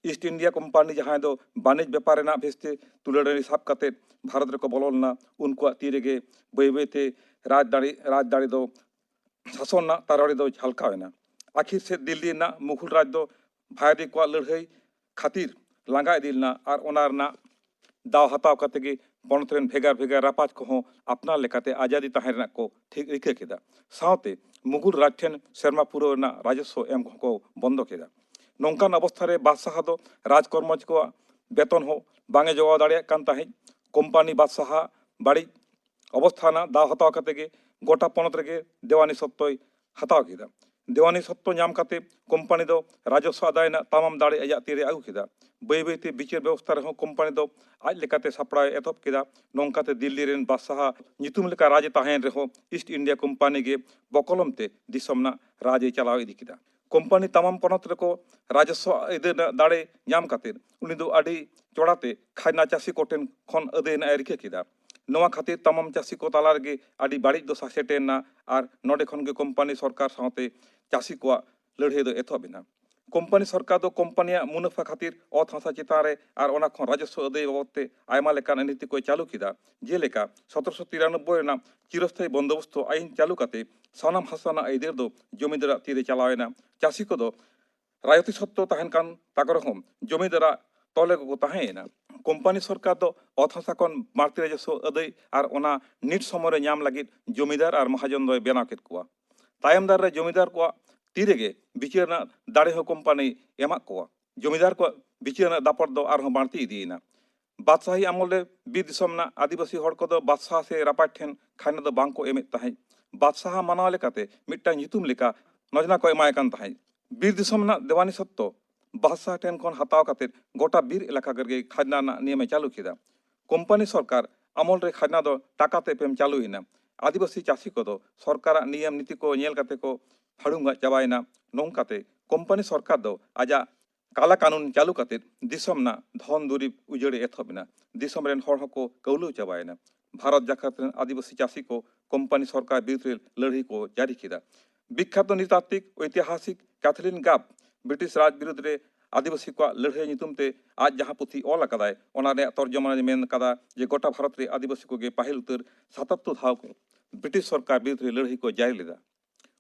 ᱤᱥᱴ ᱤᱱᱰᱤᱭᱟ ᱠᱳᱢᱯᱟᱱᱤ, ᱡᱟᱦᱟᱸᱭ ᱫᱚ ᱵᱟᱹᱱᱤᱡᱽ ᱵᱮᱯᱟᱨ ᱨᱮᱱᱟᱜ ᱵᱷᱮᱥᱛᱮ ᱛᱩᱞᱟᱹᱲᱟᱹᱲᱤ ᱥᱟᱵ ᱠᱟᱛᱮ ᱵᱷᱟᱨᱚᱛ ᱨᱮᱠᱚ ᱵᱚᱞᱚ ᱞᱮᱱᱟ, ᱩᱱᱠᱩᱣᱟᱜ ᱛᱤ ᱨᱮᱜᱮ ᱵᱟᱹᱭ ᱵᱟᱹᱭᱛᱮ ᱨᱟᱡᱽᱫᱟᱲᱮ, ᱨᱟᱡᱽᱫᱟᱲᱮ ᱫᱚ, ᱥᱟᱥᱚᱱ ᱨᱮᱱᱟᱜ ᱛᱟᱨᱟᱲᱤ ᱫᱚ ᱡᱷᱟᱞᱠᱟᱣ ᱮᱱᱟ᱾ ᱟᱹᱠᱷᱤᱨ ᱥᱮᱫ ᱫᱤᱞᱞᱤ ᱨᱮᱱᱟᱜ ᱢᱩᱜᱷᱚᱞ ᱨᱟᱡᱽ ᱫᱚ ᱵᱷᱟᱭᱫᱤ ᱠᱚᱣᱟᱜ ᱞᱟᱹᱲᱦᱟᱹᱭ ᱠᱷᱟᱹᱛᱤᱨ ᱞᱟᱸᱜᱟ ᱤᱫᱤ ᱞᱮᱱᱟ ᱟᱨ ᱚᱱᱟ ᱨᱮᱱᱟᱜ ᱫᱟᱣ ᱦᱟᱛᱟᱣ ᱠᱟᱛᱮ ᱜᱮ ᱯᱚᱱᱚᱛ ᱨᱮᱱ ᱵᱷᱮᱜᱟᱨ ᱵᱷᱮᱜᱟᱨ ᱨᱟᱯᱟᱡᱽ ᱠᱚᱦᱚᱸ ᱟᱯᱱᱟᱨ ᱞᱮᱠᱟᱛᱮ ᱟᱡᱟᱫᱤ ᱛᱟᱦᱮᱸ ᱨᱮᱱᱟᱜ ᱠᱚ ᱴᱷᱤᱠ ᱨᱤᱠᱟᱹ ᱠᱮᱫᱟ᱾ ᱥᱟᱶᱛᱮ ᱢᱩᱜᱷᱚᱞ ᱨᱟᱡᱽ ᱴᱷᱮᱱ ᱥᱮᱨᱢᱟ ᱯᱩᱨᱟᱹᱣ ᱨᱮᱱᱟᱜ ᱨᱟᱡᱚᱥᱣᱚ ᱮᱢ ᱦᱚᱸᱠᱚ ᱵᱚᱱᱫᱚ ᱠᱮᱫᱟ᱾ ᱱᱚᱝᱠᱟᱱ ᱚᱵᱚᱥᱛᱷᱟ ᱨᱮ ᱵᱟᱫᱥᱟᱦ ᱫᱚ ᱨᱟᱡᱽᱠᱚᱨᱢᱚᱪ ᱠᱚᱣᱟᱜ ᱵᱮᱛᱚᱱ ᱦᱚᱸ ᱵᱟᱝ ᱮ ᱡᱚᱜᱟᱣ ᱫᱟᱲᱮᱭᱟᱜ ᱠᱟᱱ ᱛᱟᱦᱮᱸᱫ᱾ ᱠᱳᱢᱯᱟᱱᱤ ᱵᱟᱫᱥᱟᱦᱟᱜ ᱵᱟᱹᱲᱤᱡ ᱚᱵᱚᱥᱛᱷᱟ ᱨᱮᱱᱟᱜ ᱫᱟᱣ ᱦᱟᱛᱟᱣ ᱠᱟᱛᱮ ᱜᱮ ᱜᱚᱴᱟ ᱯᱚᱱᱚᱛ ᱨᱮᱜᱮ ᱫᱮᱣᱟᱱᱤ ᱥᱚᱛᱛᱚᱭ ᱦᱟᱛᱟᱣ ᱠᱮᱫᱟ᱾ ᱫᱮᱣᱟᱱᱤ ᱥᱚᱛᱛᱚ ᱧᱟᱢ ᱠᱟᱛᱮ ᱠᱳᱢᱯᱟᱱᱤ ᱫᱚ ᱨᱟᱡᱚᱥᱣᱚ ᱟᱫᱟᱭ ᱨᱮᱱᱟᱜ ᱛᱟᱢᱟᱢ ᱫᱟᱲᱮ ᱟᱡᱟᱜ ᱛᱤᱨᱮ ᱟᱹᱜᱩ ᱠᱮᱫᱟ᱾ ᱵᱟᱹᱭ ᱵᱟᱹᱭᱛᱮ ᱵᱤᱪᱟᱹᱨ ᱵᱮᱵᱚᱥᱛᱷᱟ ᱨᱮᱦᱚᱸ ᱠᱳᱢᱯᱟᱱᱤ ᱫᱚ ᱟᱡ ᱞᱮᱠᱟᱛᱮ ᱥᱟᱯᱲᱟᱣ ᱮ ᱮᱛᱚᱦᱚᱵ ᱠᱮᱫᱟ᱾ ᱱᱚᱝᱠᱟᱛᱮ ᱫᱤᱞᱞᱤ ᱨᱮᱱ ᱵᱟᱫᱥᱟᱦ ᱧᱩᱛᱩᱢ ᱞᱮᱠᱟ ᱨᱟᱡᱽ ᱮ ᱛᱟᱦᱮᱸᱭᱮᱱ ᱨᱮᱦᱚᱸ, ᱤᱥᱴ ᱤᱱᱰᱤᱭᱟ ᱠᱳᱢᱯᱟᱱᱤ ᱜᱮ ᱵᱚᱠᱚᱞᱚᱢ ᱛᱮ ᱫᱤᱥᱚᱢ ᱨᱮᱱᱟᱜ ᱨᱟᱡᱽ ᱮ ᱪᱟᱞᱟᱣ ᱤᱫᱤ ᱠᱮᱫᱟ᱾ ᱠᱳᱢᱯᱟᱱᱤ ᱛᱟᱢᱟᱢ ᱯᱚᱱᱚᱛ ᱨᱮᱠᱚ ᱨᱟᱡᱚᱥᱣᱚ ᱟᱹᱭᱫᱟᱹᱨ ᱨᱮᱱᱟᱜ ᱫᱟᱲᱮ ᱧᱟᱢ ᱠᱟᱛᱮ ᱩᱱᱤ ᱫᱚ ᱟᱹᱰᱤ ᱪᱚᱲᱟᱛᱮ ᱠᱷᱟᱡᱽᱱᱟ ᱪᱟᱹᱥᱤ ᱠᱚᱴᱷᱮᱱ ᱠᱷᱚᱱ ᱟᱹᱫᱟᱹᱭ ᱨᱮᱱᱟᱜ ᱮ ᱨᱤᱠᱟᱹ ᱠᱮᱫᱟ᱾ ᱱᱚᱣᱟ ᱠᱷᱟᱹᱛᱤᱨ ᱛᱟᱢᱟᱢ ᱪᱟᱹᱥᱤ ᱠᱚ ᱛᱟᱞᱟ ᱨᱮᱜᱮ ᱟᱹᱰᱤ ᱵᱟᱹᱲᱤᱡ ᱫᱚᱥᱟ ᱥᱮᱴᱮᱨ ᱮᱱᱟ ᱟᱨ ᱱᱚᱰᱮ ᱠᱷᱚᱱ ᱜᱮ ᱠᱳᱢᱯᱟᱱᱤ ᱥᱚᱨᱠᱟᱨ ᱥᱟᱶᱛᱮ ᱪᱟᱹᱥᱤ ᱠᱚᱣᱟᱜ ᱞᱟᱹᱲᱦᱟᱹᱭ ᱫᱚ ᱮᱛᱚᱦᱚᱵ ᱮᱱᱟ᱾ ᱠᱳᱢᱯᱟᱱᱤ ᱥᱚᱨᱠᱟᱨ ᱫᱚ ᱠᱳᱢᱯᱟᱱᱤᱭᱟᱜ ᱢᱩᱱᱟᱹᱯᱷᱟ ᱠᱷᱟᱹᱛᱤᱨ ᱚᱛ ᱦᱟᱥᱟ ᱪᱮᱛᱟᱱ ᱨᱮ ᱟᱨ ᱚᱱᱟ ᱠᱷᱚᱱ ᱨᱟᱡᱚᱥᱣᱚ ᱟᱹᱫᱟᱹᱭ ᱵᱟᱵᱚᱫ ᱛᱮ ᱟᱭᱢᱟ ᱞᱮᱠᱟᱱ ᱟᱹᱱᱤᱛᱤ ᱠᱚᱭ ᱪᱟᱹᱞᱩ ᱠᱮᱫᱟ᱾ ᱡᱮᱞᱮᱠᱟ, ᱥᱚᱛᱨᱚᱥᱚ ᱛᱤᱨᱟᱱᱚᱵᱵᱳᱭ ᱨᱮᱱᱟᱜ ᱪᱤᱨᱚᱥᱛᱷᱟᱭᱤ ᱵᱚᱱᱫᱳᱵᱚᱥᱛᱚ ᱟᱭᱤᱱ ᱪᱟᱹᱞᱩ ᱠᱟᱛᱮ ᱥᱟᱱᱟᱢ ᱦᱟᱥᱟ ᱨᱮᱱᱟᱜ ᱟᱹᱭᱫᱟᱹᱨ ᱫᱚ ᱡᱚᱢᱤᱫᱟᱨᱟᱜ ᱛᱤᱨᱮ ᱪᱟᱞᱟᱣ ᱮᱱᱟ᱾ ᱪᱟᱹᱥᱤ ᱠᱚᱫᱚ ᱨᱟᱭᱚᱛᱤ ᱥᱚᱛᱛᱚ ᱛᱟᱦᱮᱱ ᱠᱟᱱ ᱛᱟᱠᱚ ᱨᱮᱦᱚᱸ ᱡᱚᱢᱤᱫᱟᱨᱟᱜ ᱛᱚᱞ ᱨᱮᱜᱮ ᱠᱚ ᱛᱟᱦᱮᱸᱭᱮᱱᱟ᱾ ᱠᱳᱢᱯᱟᱱᱤ ᱥᱚᱨᱠᱟᱨ ᱫᱚ ᱚᱛ ᱦᱟᱥᱟ ᱠᱷᱚᱱ ᱵᱟᱹᱲᱛᱤ ᱨᱟᱡᱚᱥᱣᱚ ᱟᱹᱫᱟᱹᱭ ᱟᱨ ᱚᱱᱟ ᱱᱤᱴ ᱥᱚᱢᱚᱭ ᱨᱮ ᱧᱟᱢ ᱞᱟᱹᱜᱤᱫ ᱡᱚᱢᱤᱫᱟᱨ ᱟᱨ ᱢᱟᱦᱟᱡᱚᱱ ᱫᱚᱭ ᱵᱮᱱᱟᱣ ᱠᱮᱫ ᱠᱚᱣᱟ᱾ ᱛᱟᱭᱚᱢ ᱫᱟᱨ ᱨᱮ ᱡᱚᱢᱤᱫᱟᱨ ᱠᱚᱣᱟᱜ ᱛᱤ ᱨᱮᱜᱮ ᱵᱤᱪᱟᱹᱨ ᱨᱮᱱᱟᱜ ᱫᱟᱲᱮ ᱦᱚᱸ ᱠᱳᱢᱯᱟᱱᱤ ᱮᱢᱟᱜ ᱠᱚᱣᱟ᱾ ᱡᱚᱢᱤᱫᱟᱨ ᱠᱚᱣᱟᱜ ᱵᱤᱪᱟᱹᱨ ᱨᱮᱱᱟᱜ ᱫᱟᱯᱚᱴ ᱫᱚ ᱟᱨᱦᱚᱸ ᱵᱟᱹᱲᱛᱤ ᱤᱫᱤᱭᱮᱱᱟ᱾ ᱵᱟᱫᱥᱟᱦᱤ ᱟᱢᱚᱞ ᱨᱮ ᱵᱤᱨ ᱫᱤᱥᱚᱢ ᱨᱮᱱᱟᱜ ᱟᱹᱫᱤᱵᱟᱹᱥᱤ ᱦᱚᱲ ᱠᱚᱫᱚ ᱵᱟᱫᱥᱟᱦ ᱥᱮ ᱨᱟᱯᱟᱡᱽ ᱴᱷᱮᱱ ᱠᱷᱟᱡᱽᱱᱟ ᱫᱚ ᱵᱟᱝ ᱠᱚ ᱮᱢᱮᱫ ᱛᱟᱦᱮᱸᱫ᱾ ᱵᱟᱫᱥᱟᱦ ᱢᱟᱱᱟᱣ ᱞᱮᱠᱟᱛᱮ ᱢᱤᱫᱴᱟᱝ ᱧᱩᱛᱩᱢ ᱞᱮᱠᱟ ᱱᱚᱡᱽᱱᱟ ᱠᱚ ᱮᱢᱟᱭ ᱠᱟᱱ ᱛᱟᱦᱮᱸᱫ᱾ ᱵᱤᱨ ᱫᱤᱥᱚᱢ ᱨᱮᱱᱟᱜ ᱫᱮᱣᱟᱱᱤ ᱥᱚᱛᱛᱚ ᱵᱟᱫᱥᱟᱦ ᱴᱷᱮᱱ ᱠᱷᱚᱱ ᱦᱟᱛᱟᱣ ᱠᱟᱛᱮ ᱜᱚᱴᱟ ᱵᱤᱨ ᱮᱞᱟᱠᱟ ᱨᱮᱜᱮ ᱠᱷᱟᱡᱽᱱᱟ ᱨᱮᱱᱟᱜ ᱱᱤᱭᱚᱢᱮ ᱪᱟᱹᱞᱩ ᱠᱮᱫᱟ᱾ ᱠᱳᱢᱯᱟᱱᱤ ᱥᱚᱨᱠᱟᱨ ᱟᱢᱚᱞ ᱨᱮ ᱠᱷᱟᱡᱽᱱᱟ ᱫᱚ ᱴᱟᱠᱟ ᱛᱮ ᱮᱯᱮᱢ ᱪᱟᱹᱞᱩᱭᱮᱱᱟ᱾ ᱟᱹᱫᱤᱵᱟᱹᱥᱤ ᱪᱟᱹᱥᱤ ᱠᱚᱫᱚ ᱥᱚᱨᱠᱟᱨᱟᱜ ᱱᱤᱭᱚᱢ ᱱᱤᱛᱤ ᱠᱚ ᱧᱮᱞ ᱠᱟᱛᱮ ᱠᱚ ᱦᱟᱹᱲᱩᱝᱜᱟᱜ ᱪᱟᱵᱟᱭᱮᱱᱟ᱾ ᱱᱚᱝᱠᱟᱛᱮ ᱠᱳᱢᱯᱟᱱᱤ ᱥᱚᱨᱠᱟᱨ ᱫᱚ ᱟᱡᱟᱜ ᱠᱟᱞᱟ ᱠᱟᱹᱱᱩᱱ ᱪᱟᱹᱞᱩ ᱠᱟᱛᱮ ᱫᱤᱥᱚᱢ ᱨᱮᱱᱟᱜ ᱫᱷᱚᱱ ᱫᱩᱨᱤᱵᱽ ᱩᱡᱟᱹᱲᱮ ᱮᱛᱚᱦᱚᱵ ᱮᱱᱟ᱾ ᱫᱤᱥᱚᱢ ᱨᱮᱱ ᱦᱚᱲ ᱦᱚᱸᱠᱚ ᱠᱟᱹᱣᱞᱟᱹᱣ ᱪᱟᱵᱟᱭᱮᱱᱟ᱾ ᱵᱷᱟᱨᱚᱛ ᱡᱟᱠᱟᱛ ᱨᱮᱱ ᱟᱹᱫᱤᱵᱟᱹᱥᱤ ᱪᱟᱹᱥᱤ ᱠᱚ ᱠᱳᱢᱯᱟᱱᱤ ᱥᱚᱨᱠᱟᱨ ᱵᱤᱨᱩᱫᱽ ᱨᱮ ᱞᱟᱹᱲᱦᱟᱹᱭ ᱠᱚ ᱡᱟᱹᱨᱤ ᱠᱮᱫᱟ᱾ ᱵᱤᱠᱠᱷᱟᱛᱚ ᱱᱨᱤᱛᱟᱛᱛᱤᱠ ᱳᱭᱛᱤᱦᱟᱥᱤᱠ ᱠᱟᱛᱷᱞᱤᱱ ᱜᱟᱵ ᱵᱨᱤᱴᱤᱥ ᱨᱟᱡᱽ ᱵᱤᱨᱩᱫᱽ ᱨᱮ ᱟᱹᱫᱤᱵᱟᱹᱥᱤ ᱠᱚᱣᱟᱜ ᱞᱟᱹᱲᱦᱟᱹᱭ ᱧᱩᱛᱩᱢ ᱛᱮ ᱟᱡ ᱡᱟᱦᱟᱸ ᱯᱩᱛᱷᱤ ᱚᱞ ᱟᱠᱟᱫᱟᱭ, ᱚᱱᱟ ᱨᱮᱭᱟᱜ ᱛᱚᱨᱡᱚᱢᱟ ᱨᱮ ᱢᱮᱱ ᱟᱠᱟᱫᱟ ᱡᱮ ᱜᱚᱴᱟ ᱵᱷᱟᱨᱚᱛ ᱨᱮ ᱟᱹᱫᱤᱵᱟᱹᱥᱤ ᱠᱚᱜᱮ ᱯᱟᱹᱦᱤᱞ ᱩᱛᱟᱹᱨ ᱥᱟᱛᱟᱛᱛᱚ ᱫᱷᱟᱣ ᱠᱚ ᱵᱨᱤᱴᱤᱥ ᱥᱚᱨᱠᱟᱨ ᱵᱤᱨᱩᱫᱽ ᱨᱮ ᱞᱟᱹᱲᱦᱟᱹᱭ ᱠᱚ ᱡᱟᱹᱨᱤ ᱞᱮᱫᱟ᱾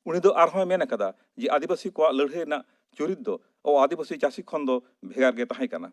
ᱩᱱᱤ ᱫᱚ ᱟᱨᱦᱚᱸᱭ ᱢᱮᱱ ᱟᱠᱟᱫᱟ ᱡᱮ ᱟᱹᱫᱤᱵᱟᱹᱥᱤ ᱠᱚᱣᱟᱜ ᱞᱟᱹᱲᱦᱟᱹᱭ ᱨᱮᱱᱟᱜ ᱪᱩᱨᱤᱛ ᱫᱚ ᱚ ᱟᱹᱫᱤᱵᱟᱹᱥᱤ ᱪᱟᱹᱥᱤ ᱠᱷᱚᱱ ᱫᱚ ᱵᱷᱮᱜᱟᱨ ᱜᱮ ᱛᱟᱦᱮᱸ ᱠᱟᱱᱟ᱾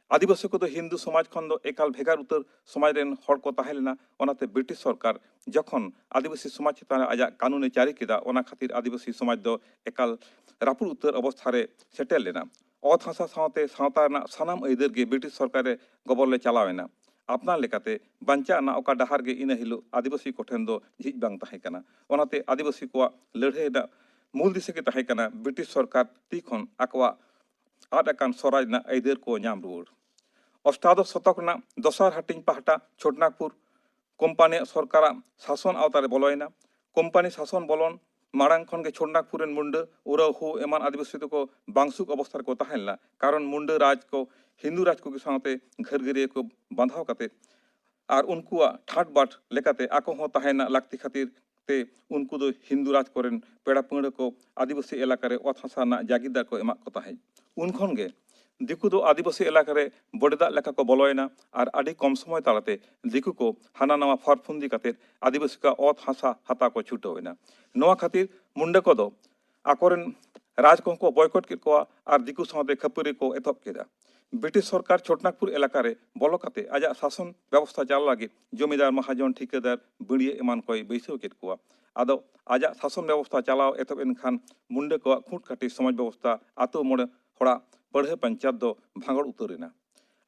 ᱟᱹᱫᱤᱵᱟᱹᱥᱤ ᱠᱚᱫᱚ ᱦᱤᱱᱫᱩ ᱥᱚᱢᱟᱡᱽ ᱠᱷᱚᱱ ᱫᱚ ᱮᱠᱟᱞ ᱵᱷᱮᱜᱟᱨ ᱩᱛᱟᱹᱨ ᱥᱚᱢᱟᱡᱽ ᱨᱮᱱ ᱦᱚᱲ ᱠᱚ ᱛᱟᱦᱮᱸ ᱞᱮᱱᱟ᱾ ᱚᱱᱟᱛᱮ ᱵᱨᱤᱴᱤᱥ ᱥᱚᱨᱠᱟᱨ ᱡᱚᱠᱷᱚᱱ ᱟᱹᱫᱤᱵᱟᱹᱥᱤ ᱥᱚᱢᱟᱡᱽ ᱪᱮᱛᱟᱱ ᱨᱮ ᱟᱡᱟᱜ ᱠᱟᱹᱱᱩᱱᱮ ᱡᱟᱹᱨᱤ ᱠᱮᱫᱟ, ᱚᱱᱟ ᱠᱷᱟᱹᱛᱤᱨ ᱟᱹᱫᱤᱵᱟᱹᱥᱤ ᱥᱚᱢᱟᱡᱽ ᱫᱚ ᱮᱠᱟᱞ ᱨᱟᱹᱯᱩᱫ ᱩᱛᱟᱹᱨ ᱚᱵᱚᱥᱛᱷᱟ ᱨᱮ ᱥᱮᱴᱮᱨ ᱞᱮᱱᱟ᱾ ᱚᱛ ᱦᱟᱥᱟ ᱥᱟᱶᱛᱮ ᱥᱟᱶᱛᱟ ᱨᱮᱱᱟᱜ ᱥᱟᱱᱟᱢ ᱟᱹᱭᱫᱟᱹᱨ ᱜᱮ ᱵᱨᱤᱴᱤᱥ ᱥᱚᱨᱠᱟᱨ ᱨᱮ ᱜᱚᱵᱚᱞ ᱨᱮ ᱪᱟᱞᱟᱣ ᱮᱱᱟ᱾ ᱟᱯᱱᱟᱨ ᱞᱮᱠᱟᱛᱮ ᱵᱟᱧᱪᱟᱜ ᱨᱮᱱᱟᱜ ᱚᱠᱟ ᱰᱟᱦᱟᱨ ᱜᱮ ᱤᱱᱟᱹ ᱦᱤᱞᱳᱜ ᱟᱹᱫᱤᱵᱟᱹᱥᱤ ᱠᱚᱴᱷᱮᱱ ᱫᱚ ᱡᱷᱤᱡ ᱵᱟᱝ ᱛᱟᱦᱮᱸ ᱠᱟᱱᱟ᱾ ᱚᱱᱟᱛᱮ ᱟᱹᱫᱤᱵᱟᱹᱥᱤ ᱠᱚᱣᱟᱜ ᱞᱟᱹᱲᱦᱟᱹᱭ ᱨᱮᱱᱟᱜ ᱢᱩᱞ ᱫᱤᱥᱟᱹ ᱜᱮ ᱛᱟᱦᱮᱸ ᱠᱟᱱᱟ ᱵᱨᱤᱴᱤᱥ ᱥᱚᱨᱠᱟᱨ ᱛᱤ ᱠᱷᱚᱱ ᱟᱠᱚᱣᱟᱜ ᱟᱫ ᱟᱠᱟᱱ ᱥᱚᱨᱟᱡᱽ ᱨᱮᱱᱟᱜ ᱟᱹᱭᱫᱟᱹᱨ ᱠᱚ ᱧᱟᱢ ᱨᱩᱣᱟᱹᱲ᱾ ᱚᱥᱴᱟᱫᱚᱥ ᱥᱚᱛᱚᱠ ᱨᱮᱱᱟᱜ ᱫᱚᱥᱟᱨ ᱦᱟᱹᱴᱤᱧ ᱯᱟᱦᱴᱟ ᱪᱷᱳᱴᱱᱟᱜᱽᱯᱩᱨ ᱠᱳᱢᱯᱟᱱᱤᱭᱟᱜ ᱥᱚᱨᱠᱟᱨᱟᱜ ᱥᱟᱥᱚᱱ ᱟᱣᱛᱟ ᱨᱮ ᱵᱚᱞᱚᱭᱮᱱᱟ᱾ ᱠᱳᱢᱯᱟᱱᱤ ᱥᱟᱥᱚᱱ ᱵᱚᱞᱚᱱ ᱢᱟᱲᱟᱝ ᱠᱷᱚᱱ ᱜᱮ ᱪᱷᱳᱴᱱᱟᱜᱽᱯᱩᱨ ᱨᱮᱱ ᱢᱩᱱᱰᱟᱹ, ᱳᱨᱟᱣ, ᱦᱳ ᱮᱢᱟᱱ ᱟᱹᱫᱤᱵᱟᱹᱥᱤ ᱫᱚᱠᱚ ᱵᱟᱝᱥᱩᱠ ᱚᱵᱚᱥᱛᱷᱟ ᱨᱮᱠᱚ ᱛᱟᱦᱮᱸ ᱞᱮᱱᱟ, ᱠᱟᱨᱚᱱ ᱢᱩᱱᱰᱟᱹ ᱨᱟᱡᱽ ᱠᱚ ᱦᱤᱱᱫᱩ ᱨᱟᱡᱽ ᱠᱚᱜᱮ ᱥᱟᱶᱛᱮ ᱜᱷᱟᱹᱨᱜᱟᱹᱨᱤᱭᱟᱹ ᱠᱚ ᱵᱟᱸᱫᱷᱟᱣ ᱠᱟᱛᱮ ᱟᱨ ᱩᱱᱠᱩᱣᱟᱜ ᱴᱷᱟᱴ ᱵᱟᱴ ᱞᱮᱠᱟᱛᱮ ᱟᱠᱚ ᱦᱚᱸ ᱛᱟᱦᱮᱸ ᱨᱮᱱᱟᱜ ᱞᱟᱹᱠᱛᱤ ᱠᱷᱟᱹᱛᱤᱨ ᱛᱮ ᱩᱱᱠᱩ ᱫᱚ ᱦᱤᱱᱫᱩ ᱨᱟᱡᱽ ᱠᱚᱨᱮᱱ ᱯᱮᱲᱟ ᱯᱟᱹᱲᱦᱟᱹ ᱠᱚ ᱟᱹᱫᱤᱵᱟᱹᱥᱤ ᱮᱞᱟᱠᱟ ᱨᱮ ᱚᱛ ᱦᱟᱥᱟ ᱨᱮᱱᱟᱜ ᱡᱟᱜᱤᱨᱫᱟᱨ ᱠᱚ ᱮᱢᱟᱜ ᱠᱚ ᱛᱟᱦᱮᱸᱫ᱾ ᱩᱱ ᱠᱷᱚᱱ ᱜᱮ ᱫᱤᱠᱩ ᱫᱚ ᱟᱹᱫᱤᱵᱟᱹᱥᱤ ᱮᱞᱟᱠᱟ ᱨᱮ ᱵᱚᱰᱮᱫᱟᱜ ᱞᱮᱠᱟ ᱠᱚ ᱵᱚᱞᱚᱭᱮᱱᱟ ᱟᱨ ᱟᱹᱰᱤ ᱠᱚᱢ ᱥᱚᱢᱚᱭ ᱛᱟᱞᱟᱛᱮ ᱫᱤᱠᱩ ᱠᱚ ᱦᱟᱱᱟ ᱱᱟᱣᱟ ᱯᱷᱚᱨ ᱯᱷᱩᱱᱫᱤ ᱠᱟᱛᱮ ᱟᱹᱫᱤᱵᱟᱹᱥᱤ ᱠᱚᱣᱟᱜ ᱚᱛ ᱦᱟᱥᱟ ᱦᱟᱛᱟᱣ ᱠᱚ ᱪᱷᱩᱴᱟᱹᱣ ᱮᱱᱟ᱾ ᱱᱚᱣᱟ ᱠᱷᱟᱹᱛᱤᱨ ᱢᱩᱱᱰᱟᱹ ᱠᱚᱫᱚ ᱟᱠᱚᱨᱮᱱ ᱨᱟᱡᱽ ᱠᱚᱦᱚᱸ ᱠᱚ ᱵᱚᱭᱠᱚᱴ ᱠᱮᱫ ᱠᱚᱣᱟ ᱟᱨ ᱫᱤᱠᱩ ᱥᱟᱶᱛᱮ ᱠᱷᱟᱹᱯᱟᱹᱨᱤ ᱠᱚ ᱮᱛᱚᱦᱚᱵ ᱠᱮᱫᱟ᱾ ᱵᱨᱤᱴᱤᱥ ᱥᱚᱨᱠᱟᱨ ᱪᱷᱳᱴᱱᱟᱜᱽᱯᱩᱨ ᱮᱞᱟᱠᱟ ᱨᱮ ᱵᱚᱞᱚ ᱠᱟᱛᱮ ᱟᱡᱟᱜ ᱥᱟᱥᱚᱱ ᱵᱮᱵᱚᱥᱛᱷᱟ ᱪᱟᱞᱟᱣ ᱞᱟᱹᱜᱤᱫ ᱡᱚᱢᱤᱫᱟᱨ, ᱢᱟᱦᱟᱡᱚᱱ, ᱴᱷᱤᱠᱟᱹᱫᱟᱨ, ᱵᱟᱹᱲᱭᱟᱹ ᱮᱢᱟᱱ ᱠᱚᱭ ᱵᱟᱹᱭᱥᱟᱹᱣ ᱠᱮᱫ ᱠᱚᱣᱟ᱾ ᱟᱫᱚ ᱟᱡᱟᱜ ᱥᱟᱥᱚᱱ ᱵᱮᱵᱚᱥᱛᱷᱟ ᱪᱟᱞᱟᱣ ᱮᱛᱚᱦᱚᱵ ᱮᱱ ᱠᱷᱟᱱ ᱢᱩᱱᱰᱟᱹ ᱠᱚᱣᱟᱜ ᱠᱷᱩᱸᱴ ᱠᱟᱹᱴᱤ ᱥᱚᱢᱟᱡᱽ ᱵᱮᱵᱚᱥᱛᱷᱟ, ᱟᱛᱳ ᱢᱚᱬᱮ ᱦᱚᱲᱟᱜ ᱯᱟᱹᱲᱦᱟᱹ ᱯᱚᱧᱪᱟᱭᱮᱛ ᱫᱚ ᱵᱷᱟᱸᱜᱚᱲ ᱩᱛᱟᱹᱨ ᱮᱱᱟ᱾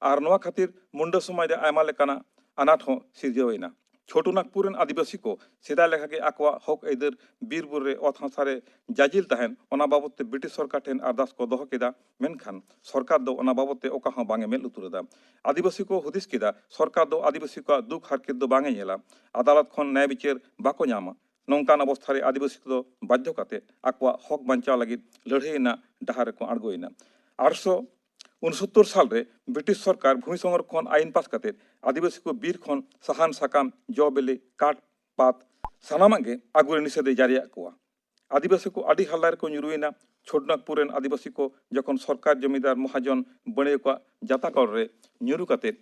ᱟᱨ ᱱᱚᱣᱟ ᱠᱷᱟᱹᱛᱤᱨ ᱢᱩᱱᱰᱟᱹ ᱥᱚᱢᱟᱡᱽ ᱨᱮ ᱟᱭᱢᱟ ᱞᱮᱠᱟᱱᱟᱜ ᱟᱱᱟᱴ ᱦᱚᱸ ᱥᱤᱨᱡᱟᱹᱣ ᱮᱱᱟ᱾ ᱪᱷᱳᱴᱩ ᱱᱟᱜᱽᱯᱩᱨ ᱨᱮᱱ ᱟᱹᱫᱤᱵᱟᱹᱥᱤ ᱠᱚ ᱥᱮᱫᱟᱭ ᱞᱮᱠᱟᱜᱮ ᱟᱠᱚᱣᱟᱜ ᱦᱚᱠ ᱟᱹᱭᱫᱟᱹᱨ ᱵᱤᱨ ᱵᱩᱨᱩ ᱨᱮ ᱚᱛ ᱦᱟᱥᱟ ᱨᱮ ᱡᱟᱡᱤᱞ ᱛᱟᱦᱮᱱ, ᱚᱱᱟ ᱵᱟᱵᱚᱛ ᱛᱮ ᱵᱨᱤᱴᱤᱥ ᱥᱚᱨᱠᱟᱨ ᱴᱷᱮᱱ ᱟᱨᱫᱟᱥ ᱠᱚ ᱫᱚᱦᱚ ᱠᱮᱫᱟ, ᱢᱮᱱᱠᱷᱟᱱ ᱥᱚᱨᱠᱟᱨ ᱫᱚ ᱚᱱᱟ ᱵᱟᱵᱚᱛ ᱛᱮ ᱚᱠᱟ ᱦᱚᱸ ᱵᱟᱝ ᱮ ᱢᱮᱫ ᱞᱩᱛᱩᱨ ᱮᱫᱟ᱾ ᱟᱹᱫᱤᱵᱟᱹᱥᱤ ᱠᱚ ᱦᱩᱫᱤᱥ ᱠᱮᱫᱟ, ᱥᱚᱨᱠᱟᱨ ᱫᱚ ᱟᱹᱫᱤᱵᱟᱹᱥᱤ ᱠᱚᱣᱟᱜ ᱫᱩᱠ ᱦᱟᱨᱠᱮᱛ ᱫᱚ ᱵᱟᱝ ᱮ ᱧᱮᱞᱟ, ᱟᱫᱟᱞᱚᱛ ᱠᱷᱚᱱ ᱱᱟᱭ ᱵᱤᱪᱟᱹᱨ ᱵᱟᱠᱚ ᱧᱟᱢᱟ᱾ ᱱᱚᱝᱠᱟᱱ ᱚᱵᱚᱥᱛᱷᱟ ᱨᱮ ᱟᱹᱫᱤᱵᱟᱹᱥᱤ ᱠᱚᱫᱚ ᱵᱟᱫᱽᱫᱷᱚ ᱠᱟᱛᱮ ᱟᱠᱚᱣᱟᱜ ᱦᱚᱠ ᱵᱟᱧᱪᱟᱣ ᱞᱟᱹᱜᱤᱫ ᱞᱟᱹᱲᱦᱟᱹᱭ ᱨᱮᱱᱟᱜ ᱰᱟᱦᱟᱨ ᱨᱮᱠᱚ ᱟᱬᱜᱚᱭᱮᱱᱟ᱾ ᱟᱴᱷᱨᱚᱥᱚ ᱩᱱᱥᱚᱛᱛᱚᱨ ᱥᱟᱞ ᱨᱮ ᱵᱨᱤᱴᱤᱥ ᱥᱚᱨᱠᱟᱨ ᱵᱷᱩᱢᱤ ᱥᱚᱝᱨᱚᱠᱷᱚᱱ ᱟᱭᱤᱱ ᱯᱟᱥ ᱠᱟᱛᱮ ᱟᱹᱫᱤᱵᱟᱹᱥᱤ ᱠᱚ ᱵᱤᱨ ᱠᱷᱚᱱ ᱥᱟᱦᱟᱱ, ᱥᱟᱠᱟᱢ, ᱡᱚ ᱵᱤᱞᱤ, ᱠᱟᱴ, ᱯᱟᱛ ᱥᱟᱱᱟᱢᱟᱜ ᱜᱮ ᱟᱹᱜᱩ ᱨᱮ ᱱᱤᱥᱮᱫ ᱮ ᱡᱟᱹᱨᱤᱭᱟᱫ ᱠᱚᱣᱟ᱾ ᱟᱹᱫᱤᱵᱟᱹᱥᱤ ᱠᱚ ᱟᱹᱰᱤ ᱦᱟᱞᱟ ᱨᱮᱠᱚ ᱧᱩᱨᱩᱭᱮᱱᱟ᱾ ᱪᱷᱳᱴᱱᱟᱜᱽᱯᱩᱨ ᱨᱮᱱ ᱟᱹᱫᱤᱵᱟᱹᱥᱤ ᱠᱚ ᱡᱚᱠᱷᱚᱱ ᱥᱚᱨᱠᱟᱨ, ᱡᱚᱢᱤᱫᱟᱨ, ᱢᱚᱦᱟᱡᱚᱱ, ᱵᱟᱹᱲᱭᱟᱹ ᱠᱚᱣᱟᱜ ᱡᱟᱛᱟᱠᱚᱞ ᱨᱮ ᱧᱩᱨᱩ ᱠᱟᱛᱮ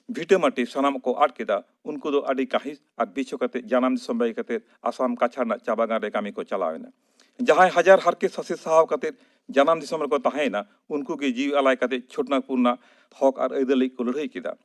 ᱵᱷᱤᱴᱟᱹ ᱢᱟᱹᱴᱤ ᱥᱟᱱᱟᱢ ᱠᱚ ᱟᱫ ᱠᱮᱫᱟ, ᱩᱱᱠᱩ ᱫᱚ ᱟᱹᱰᱤ ᱠᱟᱹᱦᱤᱥ ᱟᱨ ᱵᱤᱪᱷᱚ ᱠᱟᱛᱮ ᱡᱟᱱᱟᱢ ᱫᱤᱥᱚᱢ ᱵᱟᱹᱜᱤ ᱠᱟᱛᱮ ᱟᱥᱟᱢ ᱠᱟᱪᱷᱟᱲ ᱨᱮᱱᱟᱜ ᱪᱟ ᱵᱟᱜᱟᱱ ᱨᱮ ᱠᱟᱹᱢᱤ ᱠᱚ ᱪᱟᱞᱟᱣ ᱮᱱᱟ᱾ ᱡᱟᱦᱟᱸᱭ ᱦᱟᱡᱟᱨ ᱦᱟᱨᱠᱮᱛ ᱥᱟᱥᱮᱛ ᱥᱟᱦᱟᱣ ᱠᱟᱛᱮ ᱡᱟᱱᱟᱢ ᱫᱤᱥᱚᱢ ᱨᱮᱠᱚ ᱛᱟᱦᱮᱸᱭᱮᱱᱟ, ᱩᱱᱠᱩ ᱜᱮ ᱡᱤᱣᱤ ᱟᱞᱟᱭ ᱠᱟᱛᱮ ᱪᱷᱳᱴᱱᱟᱜᱽᱯᱩᱨ ᱨᱮᱱᱟᱜ ᱦᱚᱠ ᱟᱨ ᱟᱹᱭᱫᱟᱹᱨ ᱞᱟᱹᱜᱤᱫ ᱠᱚ ᱞᱟᱹᱲᱦᱟᱹᱭ ᱠᱮᱫᱟ᱾